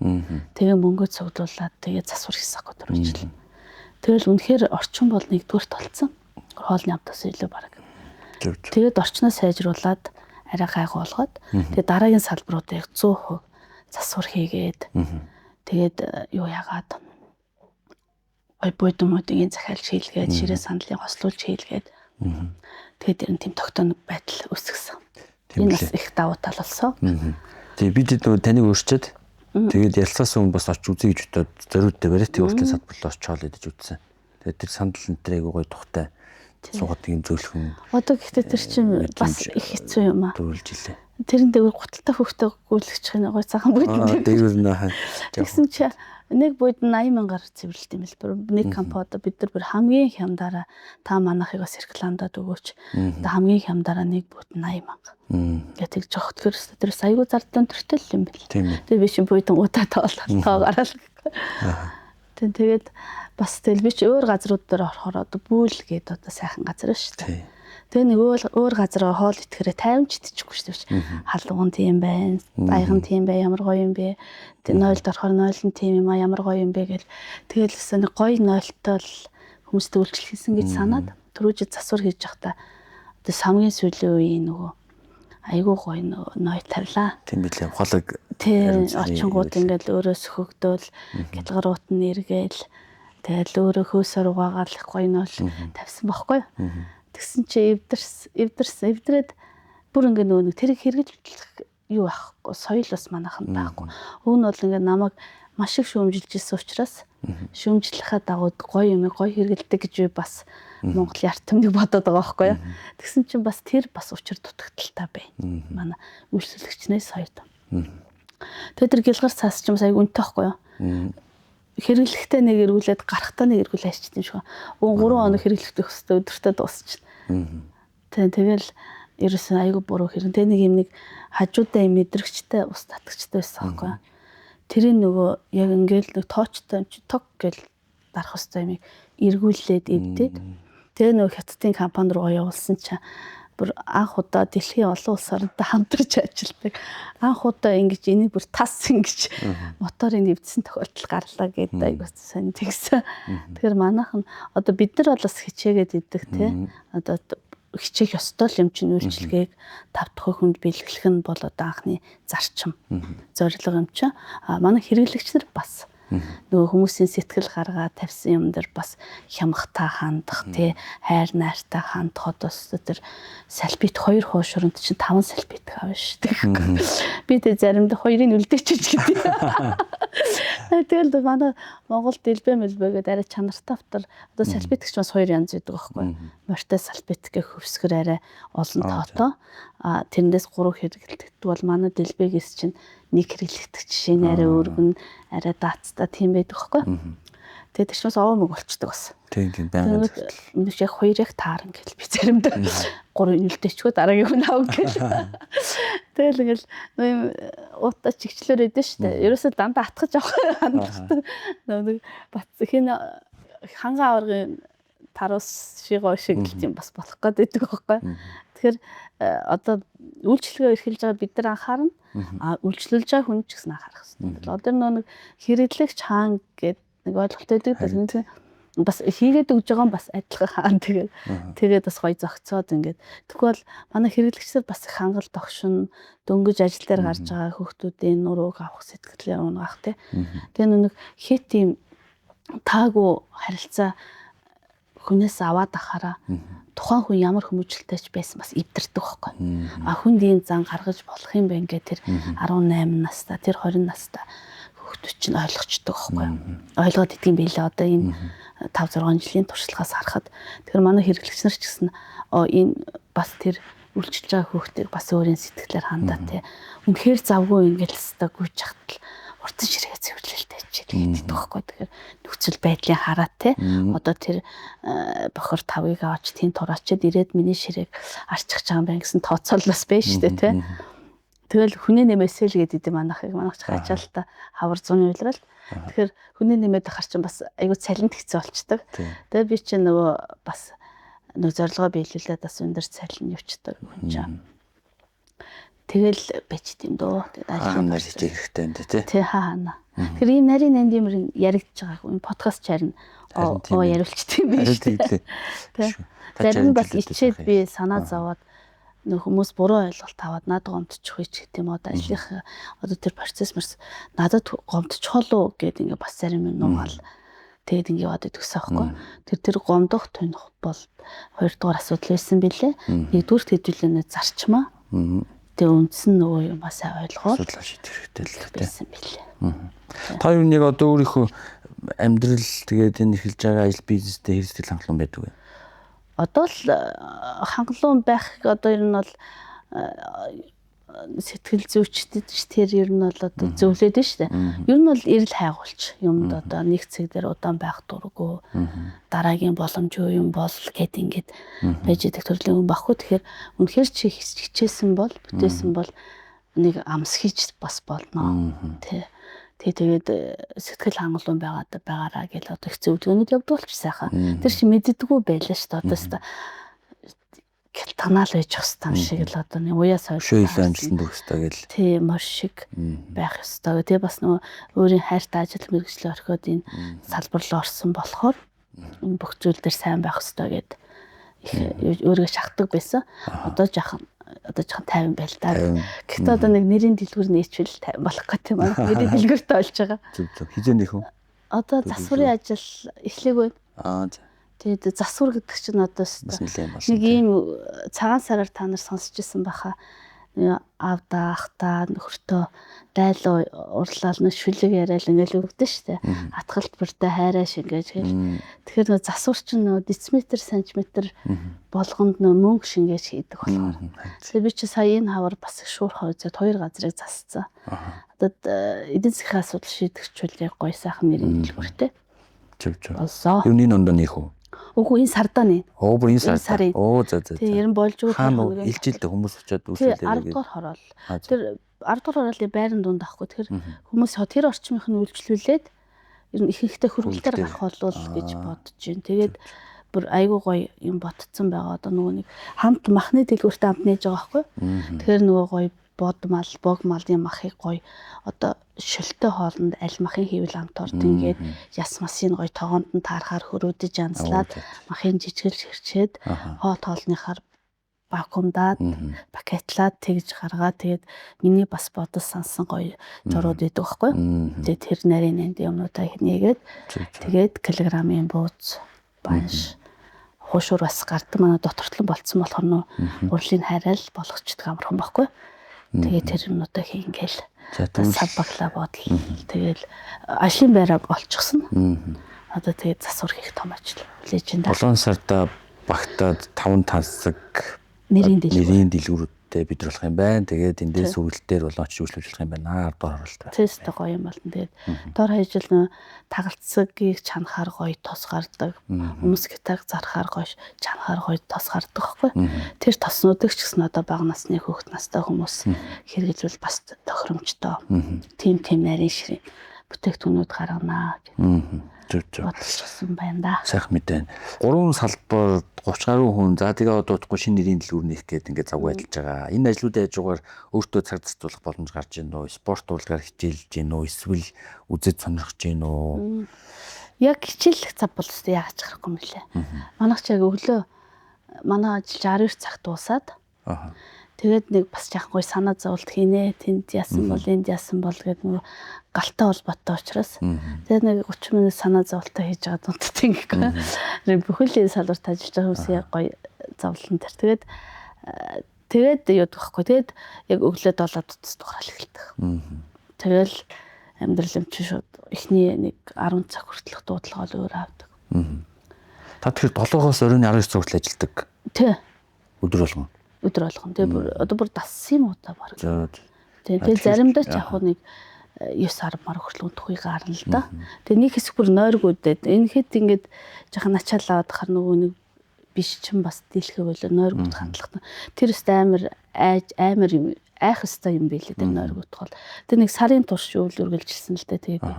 тэгээ мөнгө цуглуулад тэгээ засвар хийсэн ахгүй 4 жил. Тэгэл үнэхээр орчин бол нэгдүгüрт болцсон. Хоолны амтаас илүү бараг. Тэгээд орчноо сайжруулад арай гайгүй болгоод тэгээд дараагийн салбаруудыг 100% засвар хийгээд тэгээд юу яагаад ой буйдмуудыг захиалж хийлгээд ширээ сандлыг хослуулж хийлгээд тэгээд ер нь тийм тогтоон байдал үүсгэсэн. Энэ бас их давуу тал болсон. Тэгээ бид нөгөө таныг өөрчөөд тэгээд ялцаас өмнө бас очиж үзье гэж бодоод зориудтай бариад уртлын салбарлаа очиод идэж үзсэн. Тэгээд тэр сандал энэ төр айгуу гоё тухтай суугаад юм зөөлхөн. Одоо гэхдээ тэр чинь бас их хэцүү юм аа. Дөрвөлж илээ. Тэрэн дээгүүр гуталтай хүүхдээ гүйлгчих нь гой цагаан буйд. Дээгүүр нэ. Тэгсэн чи нэг буйд 80 мянгаар цэвэрлэлт юм бэл. Нэг компани одоо бид нар бүр хамгийн хямдаараа та манайхыг бас рекламдаад өгөөч. Одоо хамгийн хямдаараа нэг буйд 80 мянга. Ингээ тэгж жоох тэгэхээр тэр айгүй зардал өнтертэй л юм бэл. Тэгээ би чинь буйдан удаа тоолоо тоо гараал гэхгүй. Тэгээд бас тэгэл би чи өөр газрууд дээр орохоор одоо бүүл гээд одоо сайхан газар шүү дээ. Тэгээ нэг өөр газар хоол итгэхээрээ тайванч идчихгүй шүү дээ. Халуун тийм байна, аяган тийм бай, ямар гоё юм бэ. Тэгээ нойлд орохоор нойл нь тийм юм а ямар гоё юм бэ гэл. Тэгэл өсөө нэг гоё нойлтой л хүмүүстээ үйлчлэх хийсэн гэж санаад түрүү жил засвар хийж явахдаа одоо самгийн сүүлийн үеийн нөгөө айгүй гоё нойл тавилаа. Тийм билээ. Ухаалаг тий очингууд ингээл өөрөө сөхөгдөөл гялгаруут нь эргээл тэгэл өөрөө хөөсөр угаагаал их гоё нойл тавьсан бохгүй. Тэгсэн чи эвдэрс эвдрээд бүр ингээ нөгөө нэг тэрийг хэрэгжүүлэх юу байхгүй соёл бас манайханд байхгүй. Уг нь бол ингээ намайг маш их шүүмжилж ирсэн учраас шүүмжлэхээ дагуу гоё юм гоё хэрэгэлдэг гэж би бас Монгол ярт түмнийг бодоод байгаа байхгүй юу. Тэгсэн чинь бас тэр бас учир дутагдaltaй байна. Манай үйлчлэгчнээс соёд. Тэгээд тэр гэлгар цаас ч юм сая үнэтэй байхгүй юу. Хэрэглэхдээ нэг эргүүлээд гарахтаа нэг эргүүл хайчт юм шиг. Уг 3 хоног хэрэглэх хөстө өдөртөө дуусчихна. Тэгэл ерөөсөн айгүй буруу хэрэг. Тэг нэг юм нэг хажуудаа юм мэдрэгчтэй ус татгчтай байсан байхгүй юу. Тэрийг нөгөө яг ингээл нэг тоочтой юм чи ток гэл дарах хөстө юмыг эргүүлээд эвдээд тэгээ нөгөө хятадын компани руу явуулсан чинь бүр анх удаа дэлхийн олон улс оронтой хамтарч ажилладаг. Анх удаа ингэж энийг бүр тас ингэж моторыг нэвдсэн тохиолдол гарлаа гэдэг айгуу сонь тэгсэн. Тэгэхээр манайх нь одоо бид нар бол бас хичээгээд идэг те. Одоо хичээх ёстой л юм чинь үйлчлэгийг тав дахь хүнд бэлгэлэх нь бол одоо анхны зарчим зорилго юм чинь. А манай хэрэглэгч нар бас нөгөө хүмүүсийн сэтгэл гаргаа тавьсан юм дээр бас хямхтай хандах тий хайр найртай хандах одоо тэр салбит хоёр хуушуранд чинь 5 салбит авна шүү дээ. Би тэ заримдаа хоёрыг үлдээчих гэдэг. Тэгэл манай Монгол дэлбэ мэлбэ гэдэг арай чанартай автор одоо салбит гэж бас хоёр янз байдаг байхгүй. Морьтой салбит гэх хөвсгөр арай олон тоотой. А тэрнээс 3 хэрэглэгддэг бол манай дэлбэгээс чинь нэг хэрэглэгдэх жишээ нь арай өргөн, арай даацтай тийм байдаг байхгүй. Тэгээд тэр чинь овоо мөг болчдөг бас. Тийм тийм байнга. Мэдээж яг хоёр яг таарна гэл би заримдаа гурван үлдээчгүй дараагийн хүн ав гэл. Тэгэл ингээл нөө юм уутаа чигчлэр өгдөн шүү дээ. Ерөөсөө дандаа атгаж авах хандлагатай. Нөө нэг бац хин ханган аваргын таруус шигоо шиг л тийм бас болох гээд байдаг байхгүй. Тэгэхээр одоо үйлчлэгээ эрхэлж байгаа бид нар анхаарна. А үйлчлүүлж байгаа хүн ч гэсэн анхаарах хэрэгтэй. Одоо нөө нэг хэрэглэгч хаан гэдэг нэг ойлголт байдаг. Тэр бас хийгээд өгж байгаа нь бас адилхан хаан тэгээд тэгээд бас гоё зохицоод ингээд тэгвэл манай хэрэглэгчдэр бас их хангалт огшин дөнгөж ажил дээр гарч байгаа хүүхдүүдийн нурууг авах сэтгэлээ унгаах тий. Тэгээ нэг хэт тийм Таагүй харилцаа хүнээс аваад ахаараа тухайн хүн ямар хүмүүжлэлтэй ч байсан бас эвдэрдэг байхгүй. А хүнд ийм зан гаргаж болох юм байна гэх тэр 18 настай, тэр 20 настай хүүхдүүд чинь ойлгочдөг байхгүй. Ойлгоод идэх юм билээ одоо энэ 5 6 жилийн туршлагаас харахад. Тэгэхээр манай хэрэглэгч нар ч гэсэн энэ бас тэр үйлчилж байгаа хүүхдийг бас өөрийн сэтгэлээр хандаа тий. Үнэхээр завгүй ингээл өстой гүйж хатал хурдан ширгээ цэвэрлэлтэй хичээл хийдэг байхгүй. Тэгэхээр нөхцөл байдлын хараа тий. Одоо тэр бохор тавыг аваач тийм тураачаад ирээд миний ширээг арчих чаан байна гэсэн тооцоол бас байна шүү дээ тий. Тэгэл хүнээ нэмээсэй л гэдэг юм манайхыг. Манайх ч хачаалтаа хавар зуны улирал. Тэгэхээр хүнээ нэмээд ахаар чинь бас айгу цалинт хэцүү болчдөг. Тэгээ би чинь нөгөө бас нөгөө зорилгоо биелүүлээд бас өндөр цалин явцдаг хүн чинь. Тэгэл байж тийм дөө. Тэгээд ажлын хичээх хэрэгтэй юм тий. Тий хаана. Тэгэхээр ийм нарийн нанд юм яригдж байгаа. Энэ подкаст чарна оо яриулчт юм биш үү. Тий. Зарим нь бас ичээд би санаа зовоод нөх хүмүүс буруу ойлголт аваад надад гомдчих үеч гэх юм одоо ажлынх одоо тэр процесс мөрс надад гомдчихолоо гэд ингээ бас зарим юм нуугаал тэгээд ингээ яваад идэгсэн аахгүй. Тэр гомдох тунх бол хоёрдугаар асуудал байсан билээ. Нэгдүгээр хэдүүлээ зарчмаа. Тэгээ үндсэн нөгөө юмаа сайн ойлгоод асуудлаа шийдэх хэрэгтэй л байсан билээ. Та юу нэг одоо өөрийнхөө амьдрал тэгээд энэ эхэлж байгаа ажил бизнестэй хэр сэтгэл хангалуун байдаг вэ? Одоо л хангалуун байх одоо ер нь бол сэтгэл зүйчдэд тэр ер нь бол одоо зөвлөд нь шүү дээ. Ер нь бол эрэл хайгуулч юмд одоо нэг цэг дээр удаан байх дурггүй дараагийн боломж юу юм бол гэд ингээд байж идэх төрлийн хүн баггүй. Тэгэхээр үнэхээр чи хичээсэн бол бүтээсэн бол нэг амс хийж бас болно. Тэ. Тэгээд сэтгэл хангалуун байгаараа гэл одоо их зөвлөгөөнүүд явдаг болч сайхан. Тэр чи мэддэггүй байлаа шүү дээ. Одоо өстө гялтганаал байж хэвээр юм шиг л одоо нэг уяа сойр. Шөө илүү амжилтанд хүрэх ёстой гэл. Тий, морь шиг байх ёстой. Тэгээ бас нөгөө өөрийн хайртай ажил мэргэжлээ орхиод энэ салбар руу орсон болохоор энэ бүх зүйл дээр сайн байх ёстой гэд их өөрийгөө шахдаг байсан. Одоо жаахан 50 байл та. Гэхдээ одоо нэг нэрийн дэлгүүр нээчвэл 50 болох гэх юм аа. Нэрийн дэлгүүртэй болж байгаа. Зөв зөв. Хизээ нэх үү? Одоо засварын ажил эхлэегүй. Аа за. Тэгээд засвар гэдэг чинь одоо нэг ийм цагаан сараар та нар сонсч ирсэн баха. Аавда ахта нөхөртөө дайлуу урлал нэг шүлэг яриад ингээл өгдөн штэ. Атгалт бүртээ хайраа шингээж гэл. Тэгэхээр нөө засвар чинь нөө дециметр сантиметр болгонд нөө мөнгө шингээж хийдэг болохоор. Тэгэхээр би чи сая энэ хавар бас их шуурхай үзээд хоёр газрыг засцсан. Одоо эдийн засгийн асуудал шийдэгчүүл яг гоё сайхан нэрийн дэлгүүртэй. Зөв зөв. Ер нь энэ ондоо нэх үү? Үгүй энэ сардаа нэ. Оо бүр энэ сар. Оо за за. Тийм ер нь болж байгаа хоног. Илжилдэ хүмүүс очиад үүсэлээ. 10 дугаар хороол. Тэр 10 дугаар хороолын байран дунд авахгүй. Тэгэхээр хүмүүс тэр орчмынх нь үйлчлүүлээд ер нь ихэнхдээ хөрвөлтөөр гарах болов гэж бодож байна. Тэгээд бүр айгүй гоё юм ботцсон байгаа. Одоо нөгөө нэг хамт махны дэлгүүртэй хамт нээж байгаа байхгүй. Тэгэхээр нөгөө гоё бод мал, бог малын махыг гоё одоо шөлтөө хоолнд аль махын хийвэл амт орд ингээд яс масын гоё тогоонд нь таарахаар хөрөөдөж янзлаад махын жижигэлж хэрчээд хоол хоолныхаар вакуумдаад пакетлаад тэгж гаргаад тэгээд миний бас бодол сансан гоё зурууд идэг байхгүй. Тэгээд тэр нарийн энд юмнуудаа нээгээд тэгээд килограммын бууз банш хуушуур бас гардаг манай дотортлон болцсон болохоор нөө урлын хайраал болгочдөг амархан байхгүй. Тэгээд тэр юмнуудаа хийнгээл сав баглаа бодол тэгэл ажлын байраа олчихсон. Одоо тэгээд засвар хийх том ажил хүлээж байна. 7 сарда багтаад 5 тансаг нэрийн дэлгүүрүүдтэй бид болох юм байна. Тэгээд эндээс үргэлтээр болон очиж үйлчлүүлэх юм байна. 10 дугаар хороолт. Тэстэ гоё юм болно. Тэгээд дор хаяжл нөө тагалцсагийг чанахаар гоё тос гардаг. Хүмүүс гитар зархаар гоё чанахаар гоё тос гардаг байхгүй. Тэр тоснуудыг ч гэсэн одоо бага насны хүүхэд настай хүмүүс хэрэглэвэл бас тохиромжтой. Тим тим нарийн ширээ бүтээгдэхүүнүүд гаргана гэдэг. Зөв зөв. Бодчихсон байна да. Сайхан мэдээ. 3 салбар 30 гаруй хүн за тэгээ одоо удахгүй шинэ нэрийн дэлгүүр нээх гээд ингээд завгүй ажиллаж байгаа. Энэ ажлуудын хажуугаар өөртөө цаг зарцуулах боломж гарч ийн үү? Спорт урлагаар хичээлж гин үү? Эсвэл үзэж сонирхож гин үү? Яг хичээллэх цаг бол өстой яагаад ч гарахгүй юм лээ. Манайх ч яг өглөө манай ажил 69 цагт дуусаад Аа. Тэгээд нэг бас жаахан гоё санаа зовлт хийнэ. Тэнд яасан бол энд яасан бол гэдэг нөгөө галтай холбоотой учраас. Тэгээд нэг 30 минут санаа зовлтоо хийж байгаа дундад ингэхгүй. Бүхэл энэ салбарт ажиллаж байгаа хүмүүсийн гоё зовлон төр. Тэгээд тэгээд юудаг байхгүй. Тэгээд яг өглөө 7 дуцад дугараал эхэлдэг. Тэгэл амьдрал юм чи шууд эхний нэг 10 цаг хүртэлх дуудлага л өөр авдаг. Та тэгэхээр 7-оос оройн 19 цаг хүртэл ажилладаг. Тий. Өдөр болгон. Өдөр болгон. Тэгээ бүр одоо бүр дассан юм уу та баг. За. Тэгээ заримдаа ч яг нэг 9 10 мар хүртэл унтахгүй гарна л да. Тэгээ нэг хэсэг бүр нойргүйдээд энэ хэд ингээд жаахан ачаал аваад хахаар нөгөө нэг биш чинь бас дийлхэ болоо нойргүйд хандлах. Тэр өст амар айж амар юм айх өстой юм билээ тэр нойргүйд бол. Тэр нэг сарын турш үйл үргэлжилсэн л дээ. Тэгээ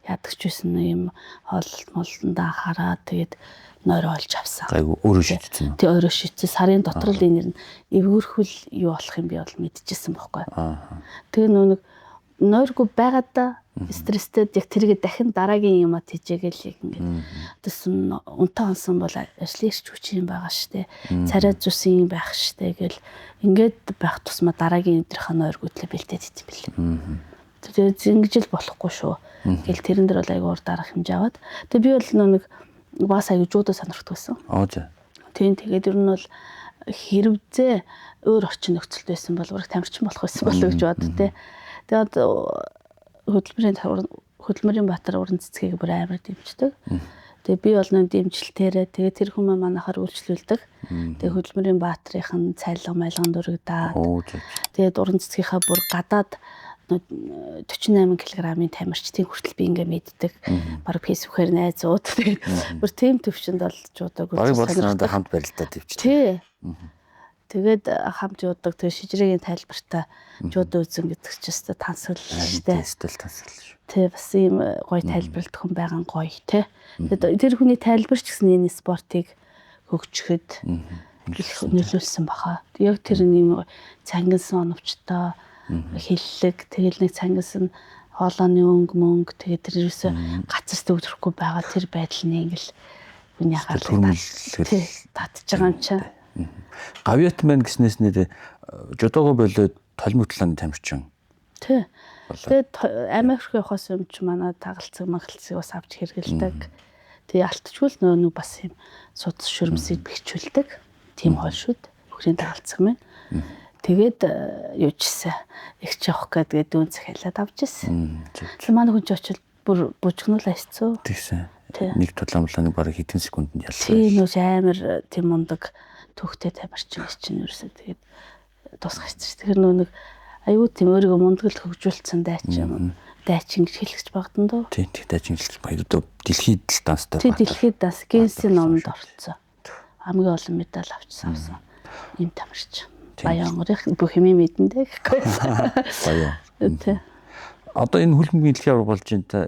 яадаг ч байсан юм хооллолт молондоо хараад тэгээд нойр олж авсан. Гайгүй өөрөө шийдсэн. Тэг өөрөө шийдсэн. Сарын дотор л энэ нэр эвгүүрхүүл юу болох юм би бол мэдчихсэн байхгүй. Тэгээ нөө нэг нойргүй байгаадаа стресстэй яг тэргээ дахин дараагийн юмаа тийжээгээл яг ингээд тэсэн унтаа онсон бол ажлын эрч хүч юм байгаа штэ. Царай зүсэн юм байх штэ гэл ингээд байх тусмаа дараагийн өдрийнхөө нойргүйтлээ бэлдээд ит юм бэлээ. Тэгээд ингэж л болохгүй шүү. Гэл тэрэн дээр бол айгүй ур дарах хэмжээ аваад. Тэгээ би бол нөө нэг бас аягүй жуудаа сонирхдаг байсан. Аа за. Тийм тэгээд ер нь бол хэрвзээ өөр орчин нөхцөлд байсан бол ураг тамирчин болох байсан болов гэж бод тээ. Тэгээд хөдөлмөрийн Баатар уран цэцгийг бүр амар дэмждэг. Тэгээ би бол нөө дэмжилтээрээ тэгээ тэр хүмүүс манайхаар үйлчлүүлдэг. Тэгээ хөдөлмөрийн Баатрынх нь цайлга майлган дөрөгдаад. Тэгээд уран цэцгийнхаа бүр гадаад 48 кг-ын тамирчдын хүртэл би ингээ мэддэг. Бараг фэйсбүүкээр найзууд тэгээд бүр тийм төвшөнд бол жуудаг. Бараг бодлоо хамт барилдаад төвчтэй. Тий. Тэгээд хамт юудаг. Тэгээд шижрэгийн тайлбартаа жуудаа үзэн гэдэг ч өстө тансаглал шүү дээ. Өстөл тансаглал шүү. Тий, бас ийм гоё тайлбарлалт хүн байгаа нь гоё тий. Тэгээд тэр хүний тайлбар ч гэсэн энэ спортыг хөгжихэд их нөлөөлсөн баха. Яг тэр ийм цангилсан оновчтой хэллэг тэгэл нэг цангилсан хоолойны өнгө мөнгө тэгээд тэр ерөөсө газар төвлөрөхгүй байгаа тэр байдал нь ингээл хүний анхаарлыг татж байгаа юм чинь. Гавьяат маань гэснээс нэр жудоогоо болоод толимог талааны тамирчин. Тий. Тэгээд Америк явахаас өмнө ч манай тагалцаг магалцыг бас авч хэрэгэлдэг. Тэгээ алтчгүй л нөө бас юм судас шүрмсийг бэхжүүлдэг. Тийм хоол шүд. Хөрийн тагалцаг маань. Тэгээд юу чсэн. Их ч явах гэдэг дүүн захиалаад авч ирсэн. Тэр манай хүн ч очил бүр бужигнуул айцсан. Тэгсэн. Нэг тулаан мулааныг бараг хэдэн секундэд ялсан. Тийм нүс амар тийм мундаг төвхтэй тамирчин чинь ерөөсөө тэгээд тусгайч. Тэгэхээр нөө нэг аюу тийм өөрийгөө мундаглал хөгжүүлсэн дайчин дайчин гэж хэлэх багдан дөө. Тийм тийм дайчин хэлэх багдан. Дэлхийд л данстай. Тийм дэлхийд данс Гиннесийн номонд орцсон. Хамгийн олон медаль авчихсан авсан. Ийм тамирчин. Баян онгорын бүх юм мэдэн дээ гэхгүй. Баян. Тий. Одоо энэ хөлбөмбөгийн дэлхийн аварга болж байна та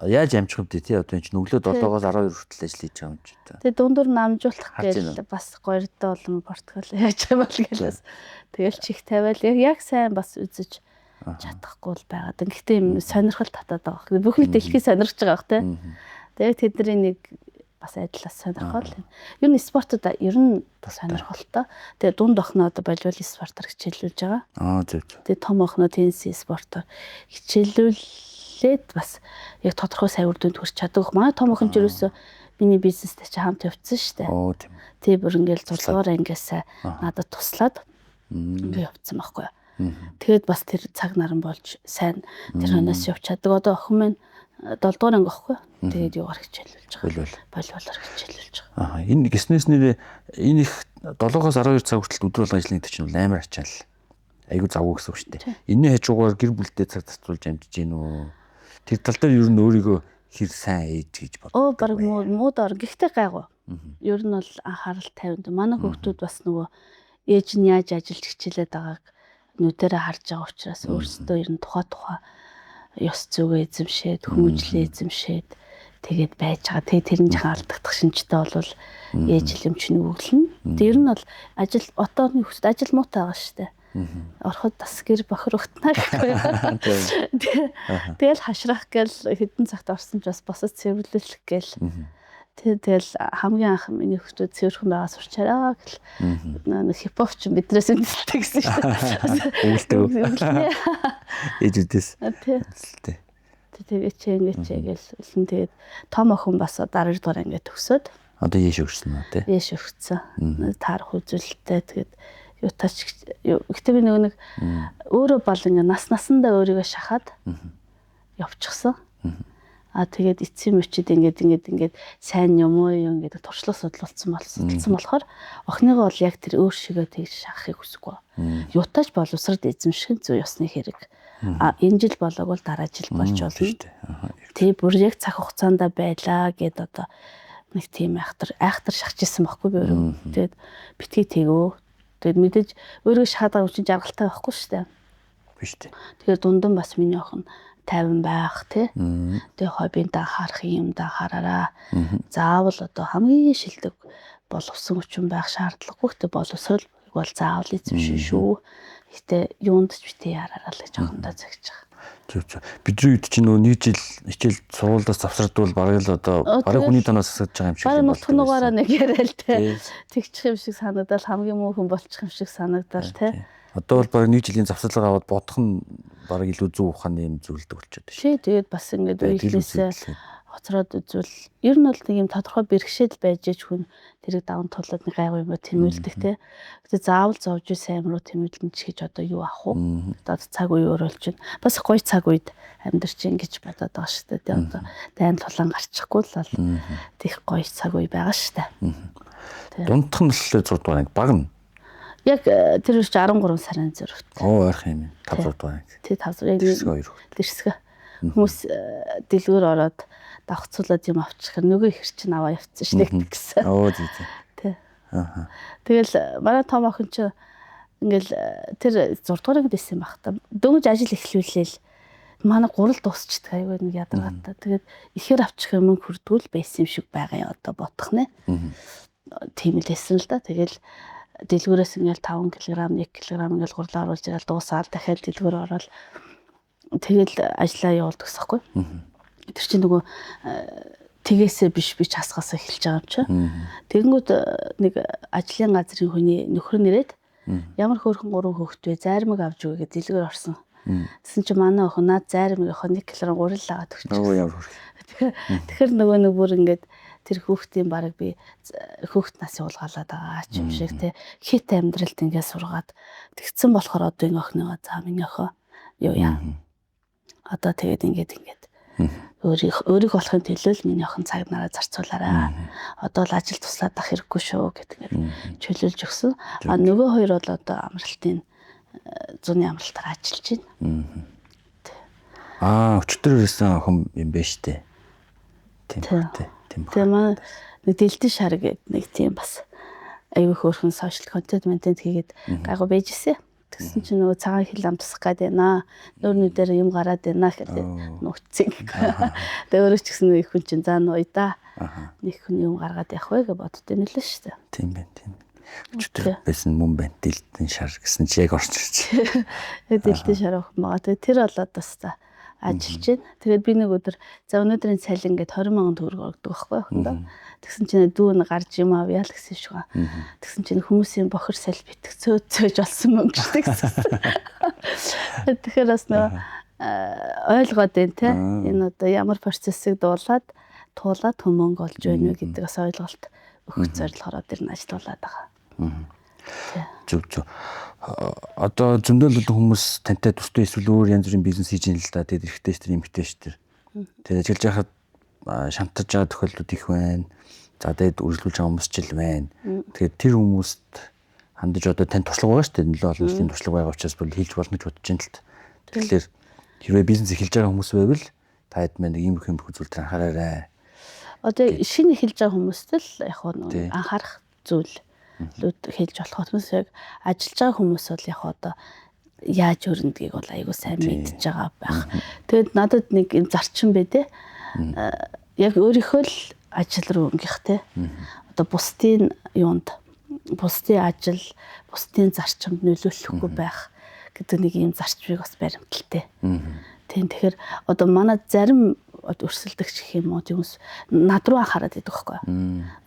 яаж амжих вэ тий одоо энэ чинь өглөө 7-оос 12 хүртэл ажил хийж байгаа юм чи та. Тэгээ дундуур намжуулах гээл бас гордоо болон Португал яаж юм бол гэлээс. Тэгэл чих тавиал яг сайн бас үзэж чадахгүй л байгаад. Гэхдээ юм сонирхол татаад байгаа. Бүхэл дэлхий сонирхож байгаа бох тий. Тэгээд тэдний нэг бас адилаас сонирхол. Ер нь спортод ер нь сонирхолтой. Тэгээ дунд охиноо одоо болвол спортоор хичээлүүлж байгаа. Аа зөв зөв. Тэгээ том охиноо теннис спортоор хичээлүүлээд бас яг тодорхой сайн үр дүнд хүрч чаддаг. Манай том охин ч ерөөсөө миний бизнестэй чи хамт явцсан шүү дээ. Оо тийм. Тий бүр ингээл 6 дугаар ангиасаа надад туслаад ингээ явцсан байхгүй юу. Тэгээд бас тэр цаг наран болж сайн тэр хоноос явж чаддаг. Одоо охин минь 7 дугаар анги байхгүй. Тэгээд юугаар хичээлүүлж байгаа. Волейболоор хичээлүүлж байгаа. Аа энэ гиснээс нэр энэ их 7-оос 12 цаг хүртэл өдөр болгон ажиллана гэдэг чинь бол амар ачаал. Айгу завгүй гэсэн үг шүү дээ. Энэний хажуугаар гэр бүлдээ цаг зарцуулж амжиж гин үү? Тэр тал дээр ер нь өөрийгөө хэр сайн ээж гэж боддог. Оо баг мууд ор. Гэхдээ гайгүй. Ер нь бол анхаарал тавинд. Манай хүүхдүүд бас нөгөө ээж нь яаж ажиллаж хичээлээд байгааг нүдэрээ харж байгаа учраас өөрсдөө ер нь тухай ёс зүгээ эзэмшээд, хүмүүжлээ эзэмшээд тэгээд байж байгаа. Тэгээд тэр нь жахан алдагдах шинжтэй бол ээж л юм чинь өглөнө. Тэр нь бол ажил отооны хүүхд ажил муутай байгаа шүү дээ. Ороход бас гэр бохир өгтнаа гэхгүй. Тэгэл хашрах гээл хэдэн цагт орсон ч бас босод цэвэрлэх гээл. Тэгэл хамгийн анх миний хүүхдүүд цэвэрхэн байгаа сурчаараа гэл нэг хипхоп ч биднээс үндэслэдэг гэсэн шүү дээ. Өвөлтэй. Ээжүүдээс. Тий. Тэгээ чи ингэ чи гэл үлэн тэгээд том охин бас 12 дугаар анги төгсөөд одоо ийш өгсөн үү тий? Ийш өгсөн. Таарах үзүүлэлттэй тэгээд юутаач гэтээ би нөгөө нэг өөрөө бол ингэ нас насандаа өөрийгөө шахаад явчихсан. А тэгээд эцсийн мөчид ингээд ингээд ингээд сайн юм уу юм гэдэг туршлага судлуулсан болсон болохоор охиныгоо бол яг тэр өөр шигээ тэгж шахахыг хүсэхгүй. Юутаач боловсрод эзэмших нь зүй ёсны хэрэг. А энэ жил болоог бол дараа жил болж болно. Тэг бүр яг цаг хугацаанд байлаа гэд одоо нэг тийм айхтар шахаж исэн байхгүй би өөрөө. Тэгээд битгий тэгөө. Тэгээд мэдээж өөрөө шахаад байгаа чинь жаргалтай байхгүй шүү дээ. Биш үү. Тэгэхээр дундан бас миний охин тайван байх тий. Тэгээ хоббинд анхаарах юм да анхаараараа. Заавал одоо хамгийн шилдэг боловсон хүчин байх шаардлагагүй. Гэтэ боловсрол бол заавал эзэмшин шүү. Гэтэ юунд ч битээ яраараа л гэж охиндоо загж байгаа. Зөв зөв. Бидний үед чинь нөгөө нэг жил хичээл сургуулиас завсардвал бараг л одоо бараг хүний танаас асууж байгаа юм шиг юм байна. Бараг нутгаараа нэг яриа л тий. Тэгчих юм шиг санагдал хамгийн муу хүн болчих юм шиг санагдал тий. Одоо бол бараг нэг жилийн завсарлага аваад бодох нь бараг илүү зөв ухааны юм зүйлдэг болчиход байна. Тий, тэгээд бас ингээд үеийнхнээсээ хоцроод үзвэл ер нь бол нэг юм тодорхой бэрхшээл байж ич хүн тэрийг даван туулаад нэг гайгүй юм тэмүүлдэг те. Гэтэ заавал зовж сайн руу тэмүүлнэ ч гэж одоо юу авах вэ? Одоо цаг үе өөрөөлж байна. Бас гоё цаг үед амьдарч ин гэж бодоод байгаа шүү дээ. Одоо дайн тулаан гарчихгүй л бол тех гоё цаг үе байгаа шүү дээ. Дундх нь л 6 дугаар анги баг нь. Яг тэр үеч 13 сарын зөрөвт. Оо ойрхон юм. 5 6 дугаар анги. Тий 5 яг дэрсгээ хоёр. Дэрсгээ. Хүмүүс дэлгүүр ороод давхцуулаад юм авчихаар нөгөө ихэр чинь аваа явцсан шүү дээ гэсэн. Оо зүй зүй. Тий. Аа. Тэгэл манай том охин чинь ингээл тэр 6 дугаар ангид байсан байх та. Дөнгөж ажил эхлүүлээл манай гурал дуусчдаг аюу нэг ядаргаатай. Тэгээд ихээр авчих юм хүрдгүүл байсан юм шиг байгаа юм одоо бодох нэ. Тийм л байсан л да. Тэгэл дэлгүүрээс ингээл 5 кг 1 кг ингээл гурлаа оруулж ирэл дуусаад дахиад дэлгүүр ороод тэгэл ажиллаа явуулдаг гэсэхгүй. Тэр чинь нөгөө тэгээсээ биш би часгаас эхэлж байгаа юм чи. Тэгэнгүүт нэг ажлын газрын хүний нөхөр нэрээд ямар хөөрхөн 3 хөөхт вэ зайрмаг авч өгье гэж дэлгүүр орсон. Тэгсэн чинь манай охин наад зайрмаг охин 1 кг гурал аваад өгч. Нөгөө ямар хөөрхөн. Тэгэхээр нөгөө нэг бүр ингээд тэр хүүхдийн бараг би хүүхд нас явуулгаалаад байгаа ч юм шиг те хит амьдралд ингээд сургаад тэгсэн болохоор одоо энэ охиныгоо за миний охин юу яа. Одоо тэгээд ингээд ингээд өөрийг болохын төлөө л миний охин цаг нараа зарцуулаарай. Одоо л ажил туслаад ах хэрэггүй шүү гэдэг ингээд чөлөөлж өгсөн. А нөгөө хоёр бол одоо амралтын зуны амралтаар ажиллаж байна. Аа өчтөр ирсэн охин юм байна штэ. Тийм үү. Тэгээ манай нэг дэлдэн шар гэдэг нэг тийм бас аюу хөөрхөн сошиал контент ментент хийгээд гайгүй байж ирсэн. Тэгсэн чинь нөгөө цагаан хил амтсах гээд байна. Нөр нүдээр юм гараад байна гэдэг нүцэг. Тэгээ өөрөө ч гэсэн нэг хүн чинь за нуя да. Нэг хүн юм гаргаад явах вэ гэж боддоо нэлээ шүү дээ. Тийм байна, тийм. Өчтөр байсан мөн байна. Дэлдэн шар гэсэн чи яг орж ирж. Тэгээ дэлдэн шар охин байгаа. Тэгээ тэр болоод бас за ажиллаж байна. Тэгээд би нэг өдөр за өнөөдрийн цалин гээд 20 мянган төгрөг ордог байхгүй охиндоо. Тэгсэн чинь дүү нь гарч юм авъя л гэсэн шиг. Тэгсэн чинь хүмүүсийн бохир саль битг цөөж цөөж олсон мөнгө шүү гэсэн. Тэгэхээр бас нөгөө ойлгоод байна те. Энэ одоо ямар процессыг дуулаад туулаад мөнгө олж байна вэ гэдэг бас ойлголт өгөх зорилгоор тэр нь ажиллаулаад байгаа. Зөв зөв. Одоо зөндөл олон хүмүүс тантай төстэй эсвэл өөр янз бүрийн бизнес хийж байна л да. Тэгээд эрэгтэй ч тэр эмэгтэй ч тэр. Тэгээд ажиллаж байхад шантаж байгаа тохиолдлууд их байна. За тэгээд үргэлжлүүлж байгаа хүмүүс ч л байна. Тэгээд тэр хүмүүст хандаж одоо тань туршлага байгаа шүү дээ. Нэлээд олон жилийн туршлага байгаа учраас бүр хэлж болно гэж бодож байна л та. Тэгэхээр хэрвээ бизнес эхэлж байгаа хүмүүс байвал та хэд мэн нэг иймэрхүү иймэрхүү зүйл төр анхаараарай. Одоо шинэ эхэлж байгаа хүмүүст л яг нь анхаарах зүйл хэлж болох. Тэрнээс яг ажиллаж байгаа хүмүүс бол яг одоо яаж өрөндгийг бол айгүй сайн мэдж байгаа байх. Тэгээд надад нэг юм зарчим бэ те. Яг өөрийнхөө л ажил руу өнгөх те. Одоо бусдын юунд бусдын ажил, бусдын зарчимд нөлөөлөхгүй байх гэдэг нэг юм зарчмыг бас баримталтай. Тийм тэгэхээр одоо манай зарим өрсөлдөгч гэх юм уу тиймээс над руу анхаарат идэх байхгүй.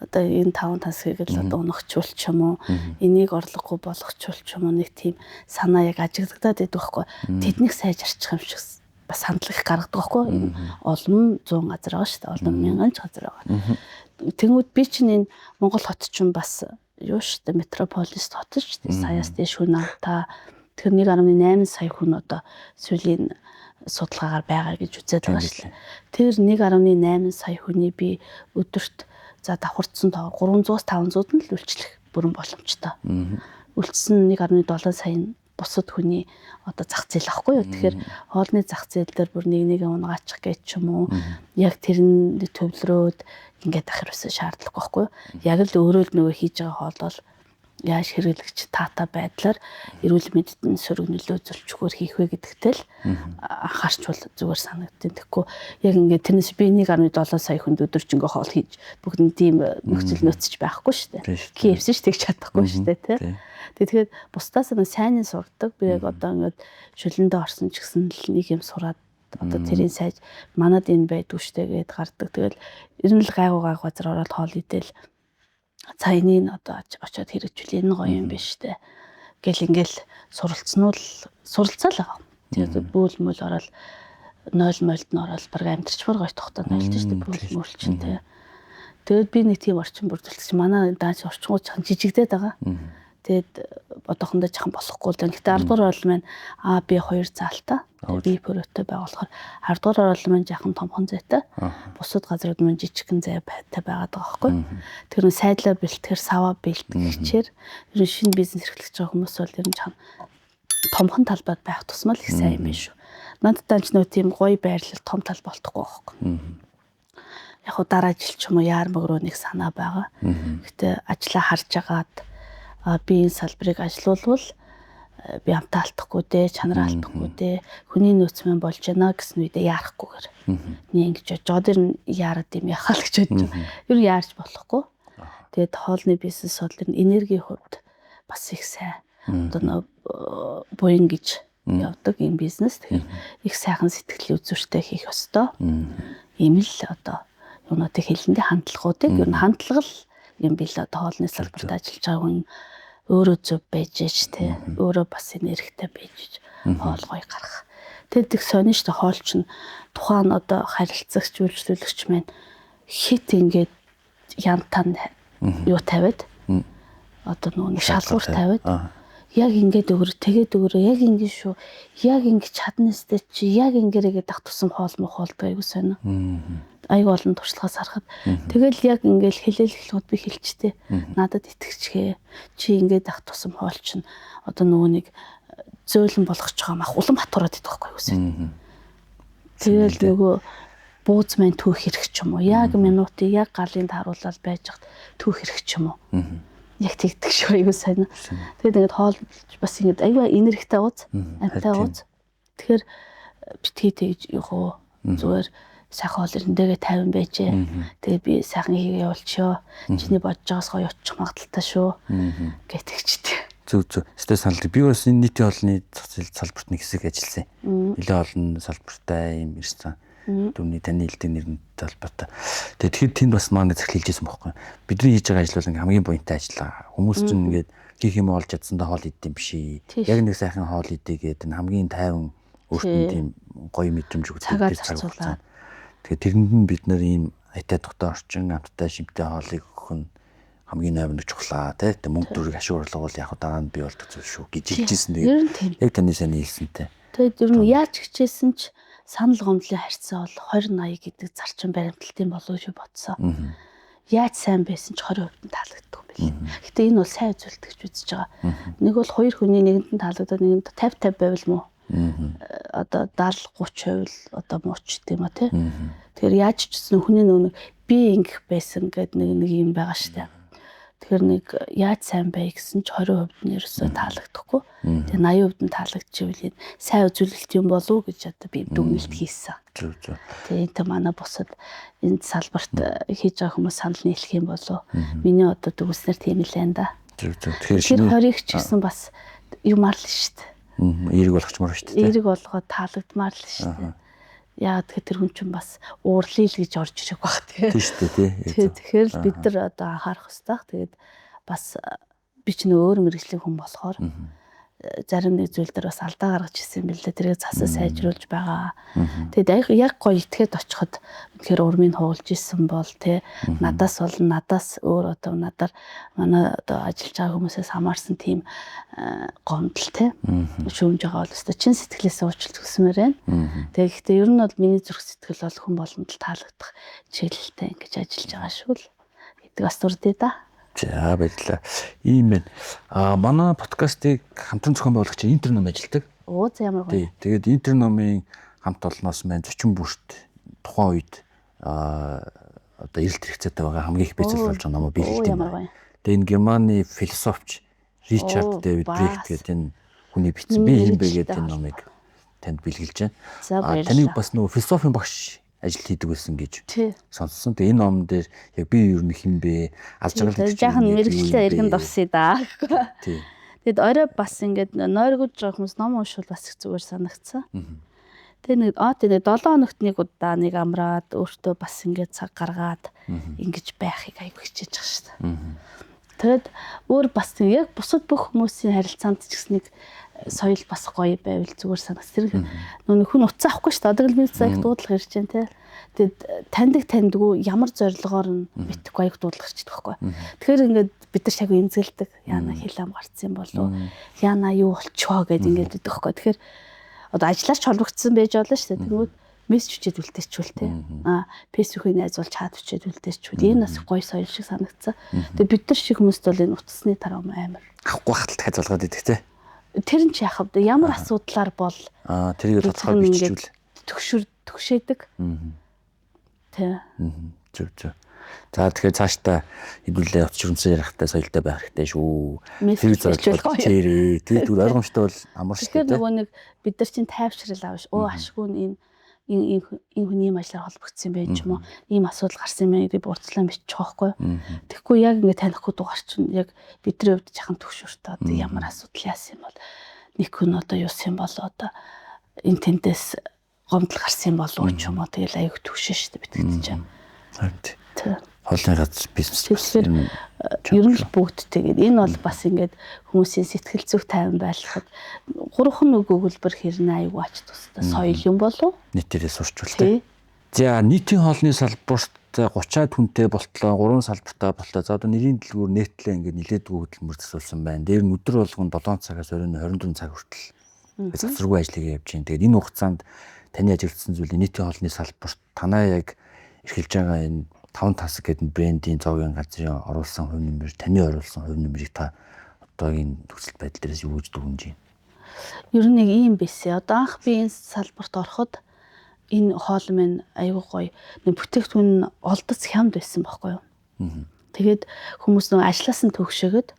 Одоо энэ 5 тансгийг л одоо унахчул ч юм уу, энийг орлогогүй болгочул ч юм уу нэг тийм санаа яг ажиглагдаад идэх байхгүй. Тэднийг сайжарчих юм шиг бас хандлага их гаргадаг байхгүй. Энэ олон зуун газар байгаа шүү дээ. Олон мянган ч газар байгаа. Тэнгүүд би чинь энэ Монгол хот чинь бас юу шүү дээ, метрополис хот шүү дээ. Саяас дээш хүн амтаа. Тэгэхээр 1.8 сая хүн одоо сүүлийн судалгаагаар байгаа гэж үзээд байгаа шүү дээ. Тэр 1.8 сая хүний би өдөрт за давхардсан тоо 300-аас 500 нь л үйлчлэх бүрэн боломжтой. Үлдсэн 1.7 сая нь бусад хүний одоо зах зээл ахгүй юу. Тэгэхээр хоолны зах зээл дээр бүр нэг нэгэ унгаачих гэж ч юм уу яг тэрний төвлөрөөд ингээд ах ерөөсөө шаардлагагүй байхгүй юу. Яг л өөрөө л нөгөө хийж байгаа хоол бол яаж хэрэглэгч таатай байдлаар эрүүл мэндэд нь сөрөг нөлөө үзүүлчихвэр хийх вэ гэдэгтэй л анхаарчвал зүгээр санагдیں۔ Тэгэхгүй яг ингээд тэрнээс би 1.7 сая хүнд өдөржингөө хоол хийж бүгд нь тийм нөхцөл нөөцч байхгүй шүү дээ. KFC ч тэгж чадахгүй шүү дээ, тий. Тэгэхээр бусдаас нь сайн нь сурдаг. Би яг одоо ингээд шүлэндээ орсон ч гэсэн л нэг юм сураад одоо тэрийн сайж манад энэ байдгүй штэ гэд гардаг. Тэгэл ер нь л гайгүй газар ороод хоол идэл за энийг одоо очиод хэрэгжүүл энэ гоё юм биш штэ гэл ингээл суралцсан уу суралцаал байгаа. Тэгээд бүүл мөл ороод 0 молд нь ороод баг амьдарчмаар гоё тухтай нойлт штэ бүүл мөл чинь тий. Тэгээд би нэг тийм орчин бүрдүүлсэн. Манай даач орчингууд чан жижигдээд байгаа. Тэгээд одоохондоо жахан болохгүй л. Гэхдээ 10 дугаар орол маань А Б 2 заалтай. Би пөрөөтэй байгуулахаар 10 дугаар орол маань жахан томхон зайтай. Бусад газрууд маань жижигхэн зайтай байгаад байгаа байхгүй. Тэр нь сайдлаа бэлтгэхэр саваа бэлтгэгчээр ер нь шинэ бизнес эрхлэж байгаа хүмүүс бол ер нь жахан томхон талбайд байх тусмал их сайн юм биш үү. Надад ч нөө тийм гоё байрлал том тал болтохгүй байхгүй. Яг хуу дараа жил ч юм уу яармаг руу нэг санаа байгаа. Гэтэ ажлаа харж агаад би энэ салбарыг ажилуулвал би амтаа алдахгүй дээ, чанараа алдахгүй дээ, хүний нөөц мэн болж байна гэсэн үедээ яарахгүйгээр. Нэг ингэж бодож байгаа. Тэр нь яарад юм яхаа л гэж бодож байгаа. Ер нь яарч болохгүй. Тэгээд хоолны бизнес бол ер нь энергийн хувьд бас их сайн. Одоо нөө буян гэж явдаг юм бизнес. Тэгэхээр их сайхан сэтгэлийн үзүүртэй хийх ёстой. Ийм л одоо юунуудыг хэлэндээ хандлагуудыг ер нь хандлага л юм бил одоо хоолны салбарт ажиллаж байгаа хүн өөрөө зөв байж ээж те өөрөө бас энергитэй байж ээж хоол гоё гаргах. Тэгээд их сонин шүү дээ хоол чинь тухайн одоо харилцагч үйлчлүүлэгч маань хит ингээд янтан юу тавиад одоо нөгөө шалгуур тавиад яг ингээд өгөр тэгээд өгөрөө яг ингэ шүү яг ингэ чадна өстэй чи яг ингэрэгээд ах тусам хоол муу хоолдог айгуу сонио. Айгуу олон туршлагаас харахад тэгэл яг ингээл хэлээл эхлэхэд би хэлчтэй надад итгэжгээ чи ингээд ах тусам хоол чинь одоо нөгөө нэг зөөлөн болгож байгаа мах улам хатуураад идэх байхгүй юу сонио. Тэгэл нөгөө бууз маань түүх хэрэг ч юм уу яг минутыг яг галын тааруулаад байж хат түүх хэрэг ч юм уу. Яг тэгдэг шүү айгуу сонио. Тэгээд ингээд хоол бас ингээд айгуу энергитэй ууз, амтай ууз. Тэгэхээр битгий тэгж явах уу зүгээр сайхан хоол ирэндээгээ 50 байжээ. Тэгээ би сайхан хийгээ явуулчихё. Чиний бодож байгаас гоё очих магадaltaй шүү. Гэтэгчтэй. Зөв зөв. Өстой санал. Би бас энэ нийтийн хоолны зах зээл салбарт нэг хэсэг ажилласан. Нэлээд олон салбартай юм ирсэн. Түүний таны хэлдэг нэрнтэй холбоотой. Тэгээд тэгэхээр тэнд бас манай захирал хэлжсэн байхгүй. Бидний хийж байгаа ажил бол ингээ хамгийн буянтай ажил аа. Хүмүүс чинь ингээд хийх юм олж чадсандаа хоол идэх юм биш. Яг нэг сайхан хоол идээгээд энэ хамгийн тайван өөрт нь тийм гоё мэдрэмж өгдөг цаг хугацаа. Тэгэхээр тэрэнд нь бид нэр ийм айтай тухтай орчин амттай шимтэй хоолыг өгөх нь хамгийн номер нэг чухлаа тий. Тэг мөнгө төгрөг ашиг орлого бол яг дараа нь бий болдог зүйл шүү гэж хэлжсэн. Тэгээд яг таны сайн хэлсэнтэй. Тэгээд ер нь яаж хичээсэн ч санал гомдлын харьцаа бол 20 80 гэдэг зарчим баримтлалт юм болов уу гэж бодсон. Яаж сайн байсан ч 20% нь таалагддаг юм билээ. Гэтэ энэ бол сайн үзүүлэлт гэж үзэж байгаа. Нэг бол хоёр хүний нэгэнд нь таалагдаад нэгэнд 50 50 байвал муу. Одоо 70 30% л одоо мууч гэдэг юм а тий. Тэгэхээр яаж ч гэсэн хүний нөгөө би ингэх байсан гэд нэг нэг юм байгаа штэ. Тэгэхээр нэг яаж сайн бай гэсэн ч 20% нь ерөөсөө таалагдахгүй. Тэгээ 80% нь таалагдчихвэл энэ сайн үзүүлэлт юм болов уу гэж одоо би дүгнэлт хийсэн. Зөв зөв. Тэгээ энэ манай бусад энэ салбарт хийж байгаа хүмүүс санал нийлэх юм болов. Миний одоо дүгнснээр тийм л байна да. Зөв зөв. Тэгэхээр шинэ 20-ыг ч гэсэн бас юмар л шүү дээ. Эерэг болгочмоор шүү дээ. Эерэг болгоод таалагдмаар л шүү дээ. Яагаад гэхээр тэр хүн чинь бас уурлаа л гэж орж ирэх баг тий. Тийм шүү дээ тий. Тэгэхээр л бид нар одоо анхаарах ёстой. Тэгээд бас би ч нөө өөр мэргэжлийн хүн болохоор зарим нэг зүйл дээр бас алдаа гаргаж ирсэн юм билээ. Тэрийг засаж сайжруулж байгаа. Тэгээд яг гоё итгээд очиход үнэхээр урмыг хуулж исэн бол тий надаас бол надаас өөр одоо надаар манай одоо ажиллаж байгаа хүмүүсээс хамаарсан тийм гомдол тий шүүмж байгаа бол өстой чин сэтгэлээсээ уучлалт хүсмээр байна. Тэгээд гэхдээ ер нь бол миний зүрх сэтгэл бол хүн болгонд таалагдах чиглэлтэй ингэж ажиллаж байгаа шүү л гэдэг бас дурдъя да. За баярлалаа. Ийм байна. А манай подкастыг хамтран зохион байгуулагч Интерном ажилладаг. Оо за ямар гоё. Тэгээд Интерномын хамт олноос маань зочин бүрт тухайн үед одоо эрэлт хэрэгцээтэй байгаа хамгийн их бэлтгэл болж байгаа номоо биелэлт юм байна. Тэгээд энэ Германы философч Ричард Дэвид Брехт гэдэг энэ хүний бичсэн би юм бэ гэдэг энэ номыг танд бэлгэлж байна. А таныг бас нөгөө философийн багш ажил хийдэг байсан гэж сонссон. Тэгээ энэ ном дээр яг би ер нь хэн бэ? Алж байгаа гэж жаахан мэргэжлээ эргэн дурсъя да. Тий. Тэгэд орой бас ингээд нойргож байгаа хүмүүс ном уншвал бас их зүгээр санагдсан. Тэгээ нэг тэгээ 7 хоногт нэг удаа нэг амраад өөртөө бас ингээд цаг гаргаад ингэж байхыг аяг хичээж байгаа шүү дээ. Тэгээд өөр бас яг бусад бүх хүмүүсийн харилцаанд ч гэсэн нэг соёл бас гоё байвал зүгээр санагц. Тэр нөө хүн утас авахгүй шүү дээ. Одоо л миний цаг дуудлага ирж байна те. Тэгэд таньдаг таньдгүй ямар зорилгоор нь мэдэхгүй аяг дуудлага ирчихдэг байхгүй. Тэгэхээр ингээд бид нар шаггүй эмзэгэлдэг. Яна хил ам гарцсан болов яна юу болчихоо гэд ингээд идэх байхгүй. Тэгэхээр одоо ажиллаач холбогдсон байж болно шүү дээ. Тэнгүүд мессеж бичээд үлдээчихвэл те. Аа фэйсбүүкийн найз бол чат бичээд үлдээчихвэл энэ бас гоё соёл шиг санагдсан. Тэгээ бид нар шиг хүмүүст бол энэ утасны тарам амар. Авахгүй хатал дахиад залгаад идэх те. Тэр нь ч яах вэ? Ямар асуудлаар бол тэрийг тодорхой биччихвэл төгшөөдөг. Тэ. Зөв зөв. За тэгэхээр цаашдаа хэдүүлээ утас шүрмсээр ярихтай соёлтой байх хэрэгтэй шүү. Тэр зорилгоо бичээрэй. Тэр түр ойлгомжтой бол амар шүү дээ. Тэгэхээр нөгөө нэг бид нар чинь тайвшрал авш. Оо ашгүй нь энэ энэ хүн ийм ажлаар холбогдсон юм байж юм уу? Ийм асуудал гарсан юм гэдгийг бурцлан бичих байхгүй. Тэгэхгүй яг ингэ танихгүй дугаар чинь яг бидний хувьд жахан төгшөртэй одоо ямар асуудал яасан юм бол нэг хүн одоо юусан юм бол одоо энэ тэндээс гомдол гарсан юм болов уу ч юм уу тэгэл аюу төгшөө шүү дээ битгэд чинь. Харин тий. Хоолны газар бизнес бас ер нь л бүгд тэгээд энэ бол бас ингээд хүмүүсийн сэтгэл зүг тайван байлгахад гурван үг өгүүлбэр хэрнээ аюу ач тустай соёл юм болов нийтээрээ сурчвал тий. За нийтийн хоолны салбарт 30-аад хүнтэй болтлоо 3 салбартаа болтлоо. За одоо нэрийн дэлгүүр нээтлээ ингээд нилээдгүй хөдөлмөр засуулсан байна. Дээр нь өдөр болгон 7 цагаас оройн 24 цаг хүртэл завсаргүй ажлыг явж байна. Тэгээд энэ хугацаанд таны ажигласан зүйлийн нийтийн хоолны салбарт танаа яг эрхэлж байгаа энэ 5 тасаг гэдэг брендийн зоогийн газрын оруулсан хувь нэмэр, таны оруулсан хувь нэмрийг та одоогийн нөхцөл байдал дээрээс юу гэж дүгнэж байна? Ер нь нэг ийм бисээ. Одоо анх би энэ салбарт ороход энэ хоол минь аюу гоё. Нэг бүтээгдэхүүн олдоц хямд байсан байхгүй юу? Тэгээд хүмүүс нэг ажлаас нь төгшөөгд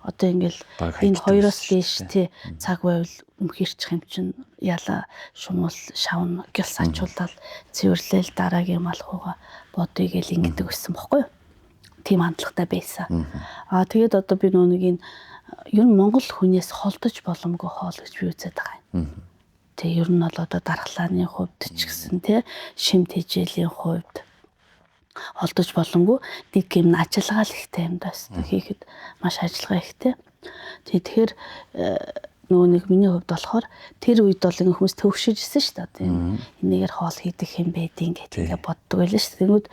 одоо ингээл энэ хоёроос дээш тий цаг байвал өмхирчих юм чинь яла шумуул шавна гялс ачуулаад цэвэрлээл дараагийн малхууга бодъё гэл ингэдэг байсан бохгүй юу? Тийм хандлагатай байсан. Аа тэгээд одоо би нөө нэг энэ ер нь Монгол хүнээс холдож боломгүй хоол гэж би үзээд байгаа юм. Тэг ер нь бол одоо дархлааны хувьд ч гэсэн тий шим тэжээлийн хувьд холдож боломгүй нэг юм ажиллагаа л ихтэй юм даа хийхэд маш ажиллагаа ихтэй. Тэгэхээр нөгөө нэг миний хувьд болохоор тэр үед бол ингээ хүмүүс төвшөж исэн шүү дээ. Энийгээр хоол хийдэг юм байдیں гэдэг ингээ боддог байлаа шүү дээ. Тэнгүүд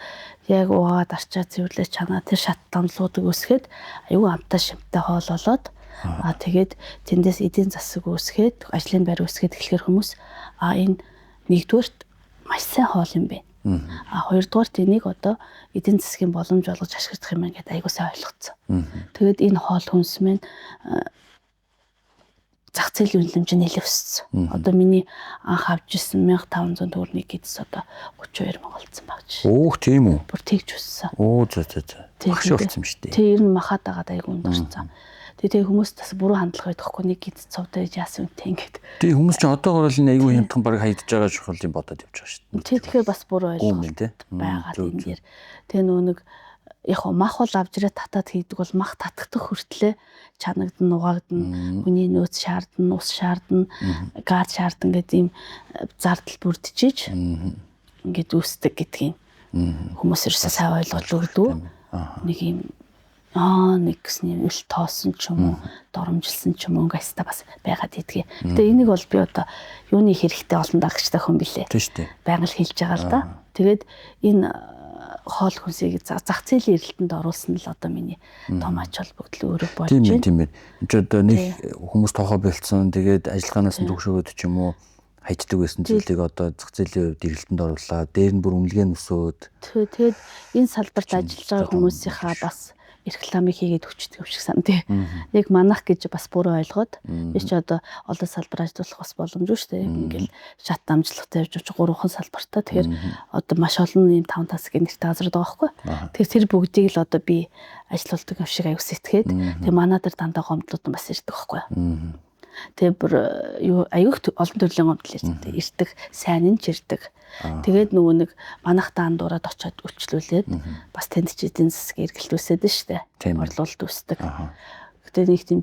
яг угаад арчаа цэвэрлээ чанаа тэр шат дамлуудыг өсгөөд аюу амтаа шимтэй хоол болоод тэгээд тэндээс эдийн засаг үүсгээд ажлын байр үүсгээд эхлэхээр хүмүүс энэ нэгдүгээрт маш сайн хоол юм байна. Хоёрдугаарт энийг одоо эдийн засгийн боломж олгож ашиглах юм байна гэдээ аягүй сайн ойлгоцсон. Тэгээд энэ хоол хүнс мэн зах зээлийн үнэлэмж нь нэлээд өссөн. Одоо миний анх авч ирсэн 1500 төгрөгийг гэдс одоо 32 мянга болсон баг жишээ. Өөх тийм үү? Бүр тэгж өссөн. Оо зөө зөө зөө. Багш болсон юм шүү дээ. Тэг ер нь махаад агаад аягүй өндөрсөн. Тэгээ хүмүүс бас буруу хандлага байдаг хгүй нэг гид цовдоо яасан үнтэй ингээд. Тэг хүмүүс чинь одоогор л энэ аягүй хямдхан баг хайдж байгаа чухал юм бодоод явж байгаа шүү дээ. Тэг тэгэхээр бас буруу ойлголт байгаа энэ дээр. Тэгээ нөгөө нэг Яг мах бол авч ирээ татаад хийдэг бол мах татагдах хүртлээ чанагдана, угаагдана, хүний нөөц шаардна, ус шаардна, газ шаардна гэдэг ийм зардал бүрдчихэж ингээд үүсдэг гэдгийг хүмүүс ерөөсөө сайн ойлгож өгдөг. Нэг ийм нэг гэсний үл тоосон ч юм уу, доромжилсан ч юм уу ингээстэй бас байгаад идэгье. Гэтэ энийг бол би одоо юуны хэрэгтэй олон дагагчтай хүн билээ. Тийм шүү дээ. Байнга л хэлж байгаа л да. Тэгээд энэ хоол хүнсийг зах зээлийн эрэлтэнд оруулсан нь л одоо миний том ач холбогдол өөрөө болж байна. Тийм ээ. Энд ч одоо нэг хүмүүс тоохоо болцсон. Тэгээд ажиллагаанаас нь төгшөөгөөд ч юм уу хайждаг байсан зүйлийг одоо зах зээлийн хувьд эрэлтэнд оруулаад дээр нь бүр үнэлгээ нь өсөөд. Тэгээд энэ салбарт ажиллаж байгаа хүмүүсийнхаа бас рекламыг хийгээд өчтдөг юм шиг санагдав. Яг манах гэж бас буруу ойлгоод би ч одоо олон салбар ажиллах бас боломжгүй шүү дээ. Ингээл шат дамжлагатай явж очиж гурван салбартаа. Тэгэхээр одоо маш олон ийм таван тасгийн нэртэй газар байгаа байхгүй. Тэгэхээр тэр бүгдийг л одоо би ажилуулдаг юм шиг аюу сэтгээд тэгээ манай дээр дандаа гомдлууд нь бас ирдэг байхгүй. Тэгээ бүр юу аюух олон төрлийн гомдол ирдэг, сайн нь ч ирдэг. Тэгээд нөгөө нэг манах даандуураад очиод үйлчлүүлээд бас тэнд ч эдийн засгийн эргэлт үүсээд нь штэ. Борлуулалт үүсдэг. Гэтэ нэг тийм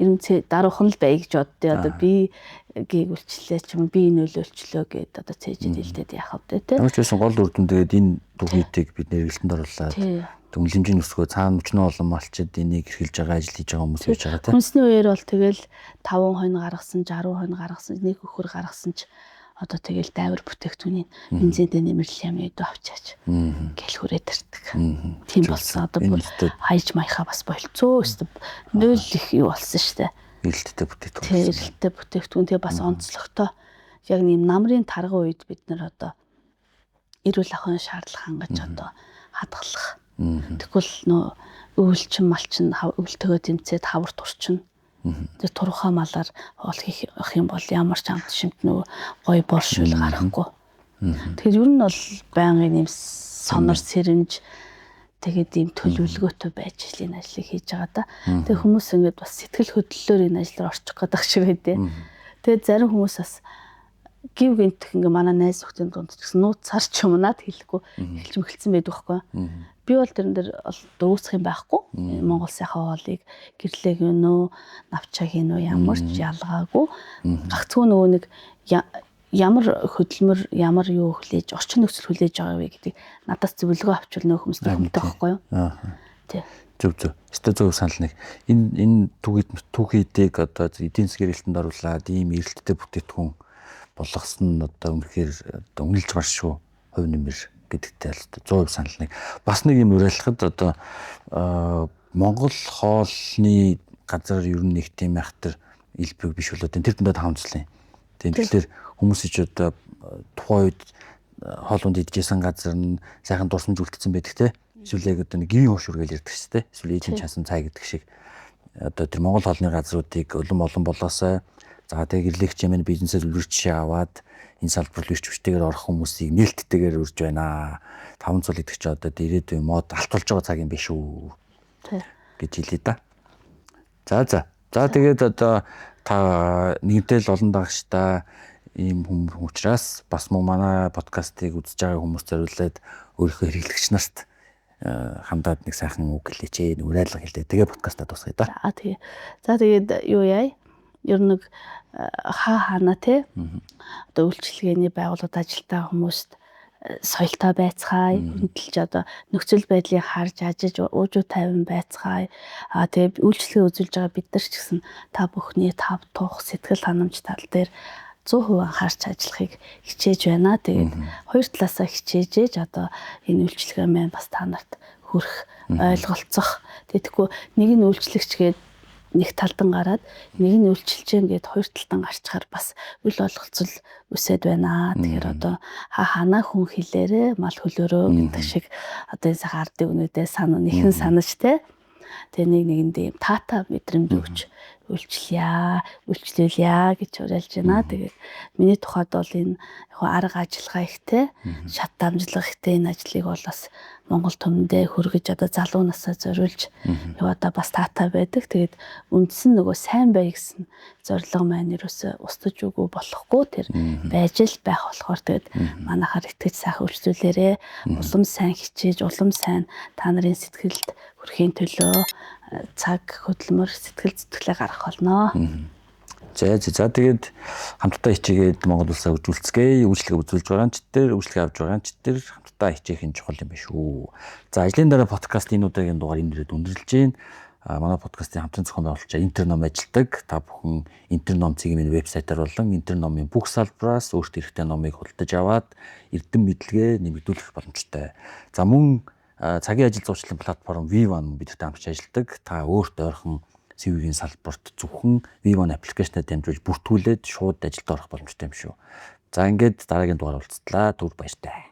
90 даруухан л бай гэж боддөө. Одоо би гийг үйлчлээ ч юм уу, би энэ үл үйлчлөө гэд одоо цээжэд хилдээд яах вэ те. Ямар ч байсан гол үр дүн тэгээд энэ түүхийдийг бид эргэлтэнд оруулаад үнэлэмжийн өсгөө цаана өчнөө олон малчид энийг эрхэлж байгаа, ажил хийж байгаа хүмүүс байж байгаа тийм. Хүнсний үеэр бол тэгэл 5 хонь гаргасан, 60 хонь гаргасан, нэг өхөр гаргасан ч одоо тэгэл дайвар бүтээгдэхүүний бензиндээ нэмэрлэл юм өдөө авчаач гэл хүрээд ирдэг. Тийм болсон. Одоо бүр хайж маяхаа бас болцоо өстө нөл их юу болсон штэ. Эрэлттэй бүтээгдэхүүн. Эрэлттэй бүтээгдэхүүн тэгээ бас онцлогтой. Яг нэм намрын тарган үед бид нар одоо эрүүл ахуйн шаардлага хангаж одоо хадгалах. Тэгвэл нөө өвөлчин малчин өвөлтөгөө тэмцээд хавар турчин. Тэр турхаа малаар хоол хийх юм бол ямар ч амт шимт нөө гоё бор шүл гарахгүй. Тэгэхээр ер нь бол байнгын юм сонор сэрэмж тэгээд ийм төлөвлөгөөтэй байж энэ ажлыг хийж байгаа да. Тэгээ хүмүүс ингээд бас сэтгэл хөдлөлөөр энэ ажил руу орчих гээд шиг байдээ. Тэгээд зарим хүмүүс бас гів гинтх ингээ манай найз нөхдийн дунд ч гэсэн нууцаар ч юм наад хэлэхгүй эхэлж мөхөлцсөн байдаг байхгүй. Би бол тэрэн дээр дөрүүцэх юм байхгүй. Монгол сайхан хоолыг гэрлэг юм уу, навчаа хийн үү ямар ч ялгаагүй. Гагцгүй нөгөө нэг ямар хөдөлмөр, ямар юу хүлээж, орчин нөхцөл хүлээж байгаа вэ гэдгийг надаас зөвлөгөө авчвал нөх хүмүүстэй хүнтэй байхгүй юу? Тий. Зөв зөв. Өстой зөв санал нэг. Энэ түүхийдийг одоо эдийн засгийн эрэлтэнд оруулаад ийм эрэлттэй бүтээгдэхүүн болгосон нь одоо үнэхээр одоо үнэлж маршгүй хувь нэмэр гэдэгтэй л 100% санал нэг. Бас нэг юм уриалхад одоо Монгол хоолны газар ер нь нэг тийм айхтар илбэг биш болоод тэр дундаа таамцлаа. Тийм тэгэхээр хүмүүс ч одоо тухайн үед хоол унд идчихсэн газар нь сайхан дурсамж үлдсэн байдаг те. Эсвэл яг одоо нэг гэрийн хуушур гэж ярьдаг шүү дээ. Эсвэл ээжийн чансан цай гэдэг шиг одоо тэр Монгол хоолны газруудыг улам олон болоосой. За тэгээ гэрлэгч юм бизнесээ үлгэр жишээ аваад энэ салбар руу ирч хүчтэйгээр орох хүмүүсийг нээлттэйгээр үрж байна. Таван цул гэдэг чи одоо ирээдүйн мод алтуулж байгаа цаг юм биш үү гэж хэлье да. За за. За тэгээд одоо та нэгэнтэй л олон дагагчтай ийм хүн учраас бас мөн манай подкастыг үзэж байгаа хүмүүс зориулаад өөрийнхөө хэрэглэгч нарт хандаад нэг сайхан үг хэлээч, нэг уриалга хэлээ. Тэгээ подкастаа дуусгая да. За тэгээ. За тэгээд юу яа? Ер нь нэг хаа хаана те одоо үйлчилгээний байгууллагад ажилтаа хүмүүст соёлтой байцгаая, хүндэлж одоо нөхцөл байдлыг харж ажиж уужуу тайван байцгаая. Аа тэгээ үйлчилгээ үзүүлж байгаа бид нар ч гэсэн та бүхний тав тух сэтгэл ханамж тал дээр 100% анхаарч ажиллахыг хичээж байна. Тэгээд хоёр талаасаа хичээжээж одоо энэ үйлчилгээ маань бас та нарт хүрэх, ойлголцох. Тэгэхгүй нэг нь үйлчлэгч гээд нэг талдан гараад нэг нь үйлчилж гэн гээд хоёр талдан гарчхаар бас үл ойлголцол үсэд байна. Тэгэхээр одоо ханаа хүн хилээрээ мал хөлөөрөө гэдэг шиг одоо энэ сайхан ардын үнүүдээ санаа нэхэн санаж те. Тэгээ нэг нэгэндээ юм таата мэдрэмж өгч үйлчлэе, үйлчлүүлье гэж уриалж байна. Тэгээд миний тухайд бол энэ яг арга ажиллагаа ихтэй, шат дамжлага ихтэй энэ ажлыг бол бас Монгол түмэндээ хүргэж одоо залуу насаа зориулж яваадаа бас таатай байдаг. Тэгээд үндсэн нөгөө сайн бай гэсэн зорилго маань ерөөсөө устж үгүй болохгүй тэр байж л байх болохоор тэгээд манайхаар итгэж сайхан үйлчлүүлээрээ улам сайн хичээж, улам сайн та нарын сэтгэлд хүрэхийн төлөө цаг хөдөлмөр сэтгэл зүтгэлээ гаргах болно. За за тэгээд хамтдаа хичээгээд Монгол улсаа хөгжүүлцгээе. Үйлчлэгээ үзүүлж байгаа нь ч тэр, үйлчлэгээ авч байгаа нь ч тэр хамтдаа хичээх нь чухал юм байна шүү. За, ажлын дараа подкаст энэ удаагийн дугаар энэ дээрээ өндөрлөж байна. Манай подкастын хамтран зохион байгуулагч Интерном ажилладаг. Та бүхэн Интерном цэгийн вебсайтаар болон Интерномын бүх салбараас өөртөө хэрэгтэй номыг худалдаж аваад эрдэм мэдлэгээ нэмэгдүүлэх боломжтой. За, мөн цагийн ажил зуучлалын платформ V1 бидэртэй хамтарч ажилладаг. Та өөрт ойрхон CV-ийн салбарт зөвхөн V1 аппликейшнаар дамжуулж бүртгүүлээд шууд ажилд орох боломжтой юм шүү. За, ингээд дараагийн дугаар уулзтлаа. Түр баяртай.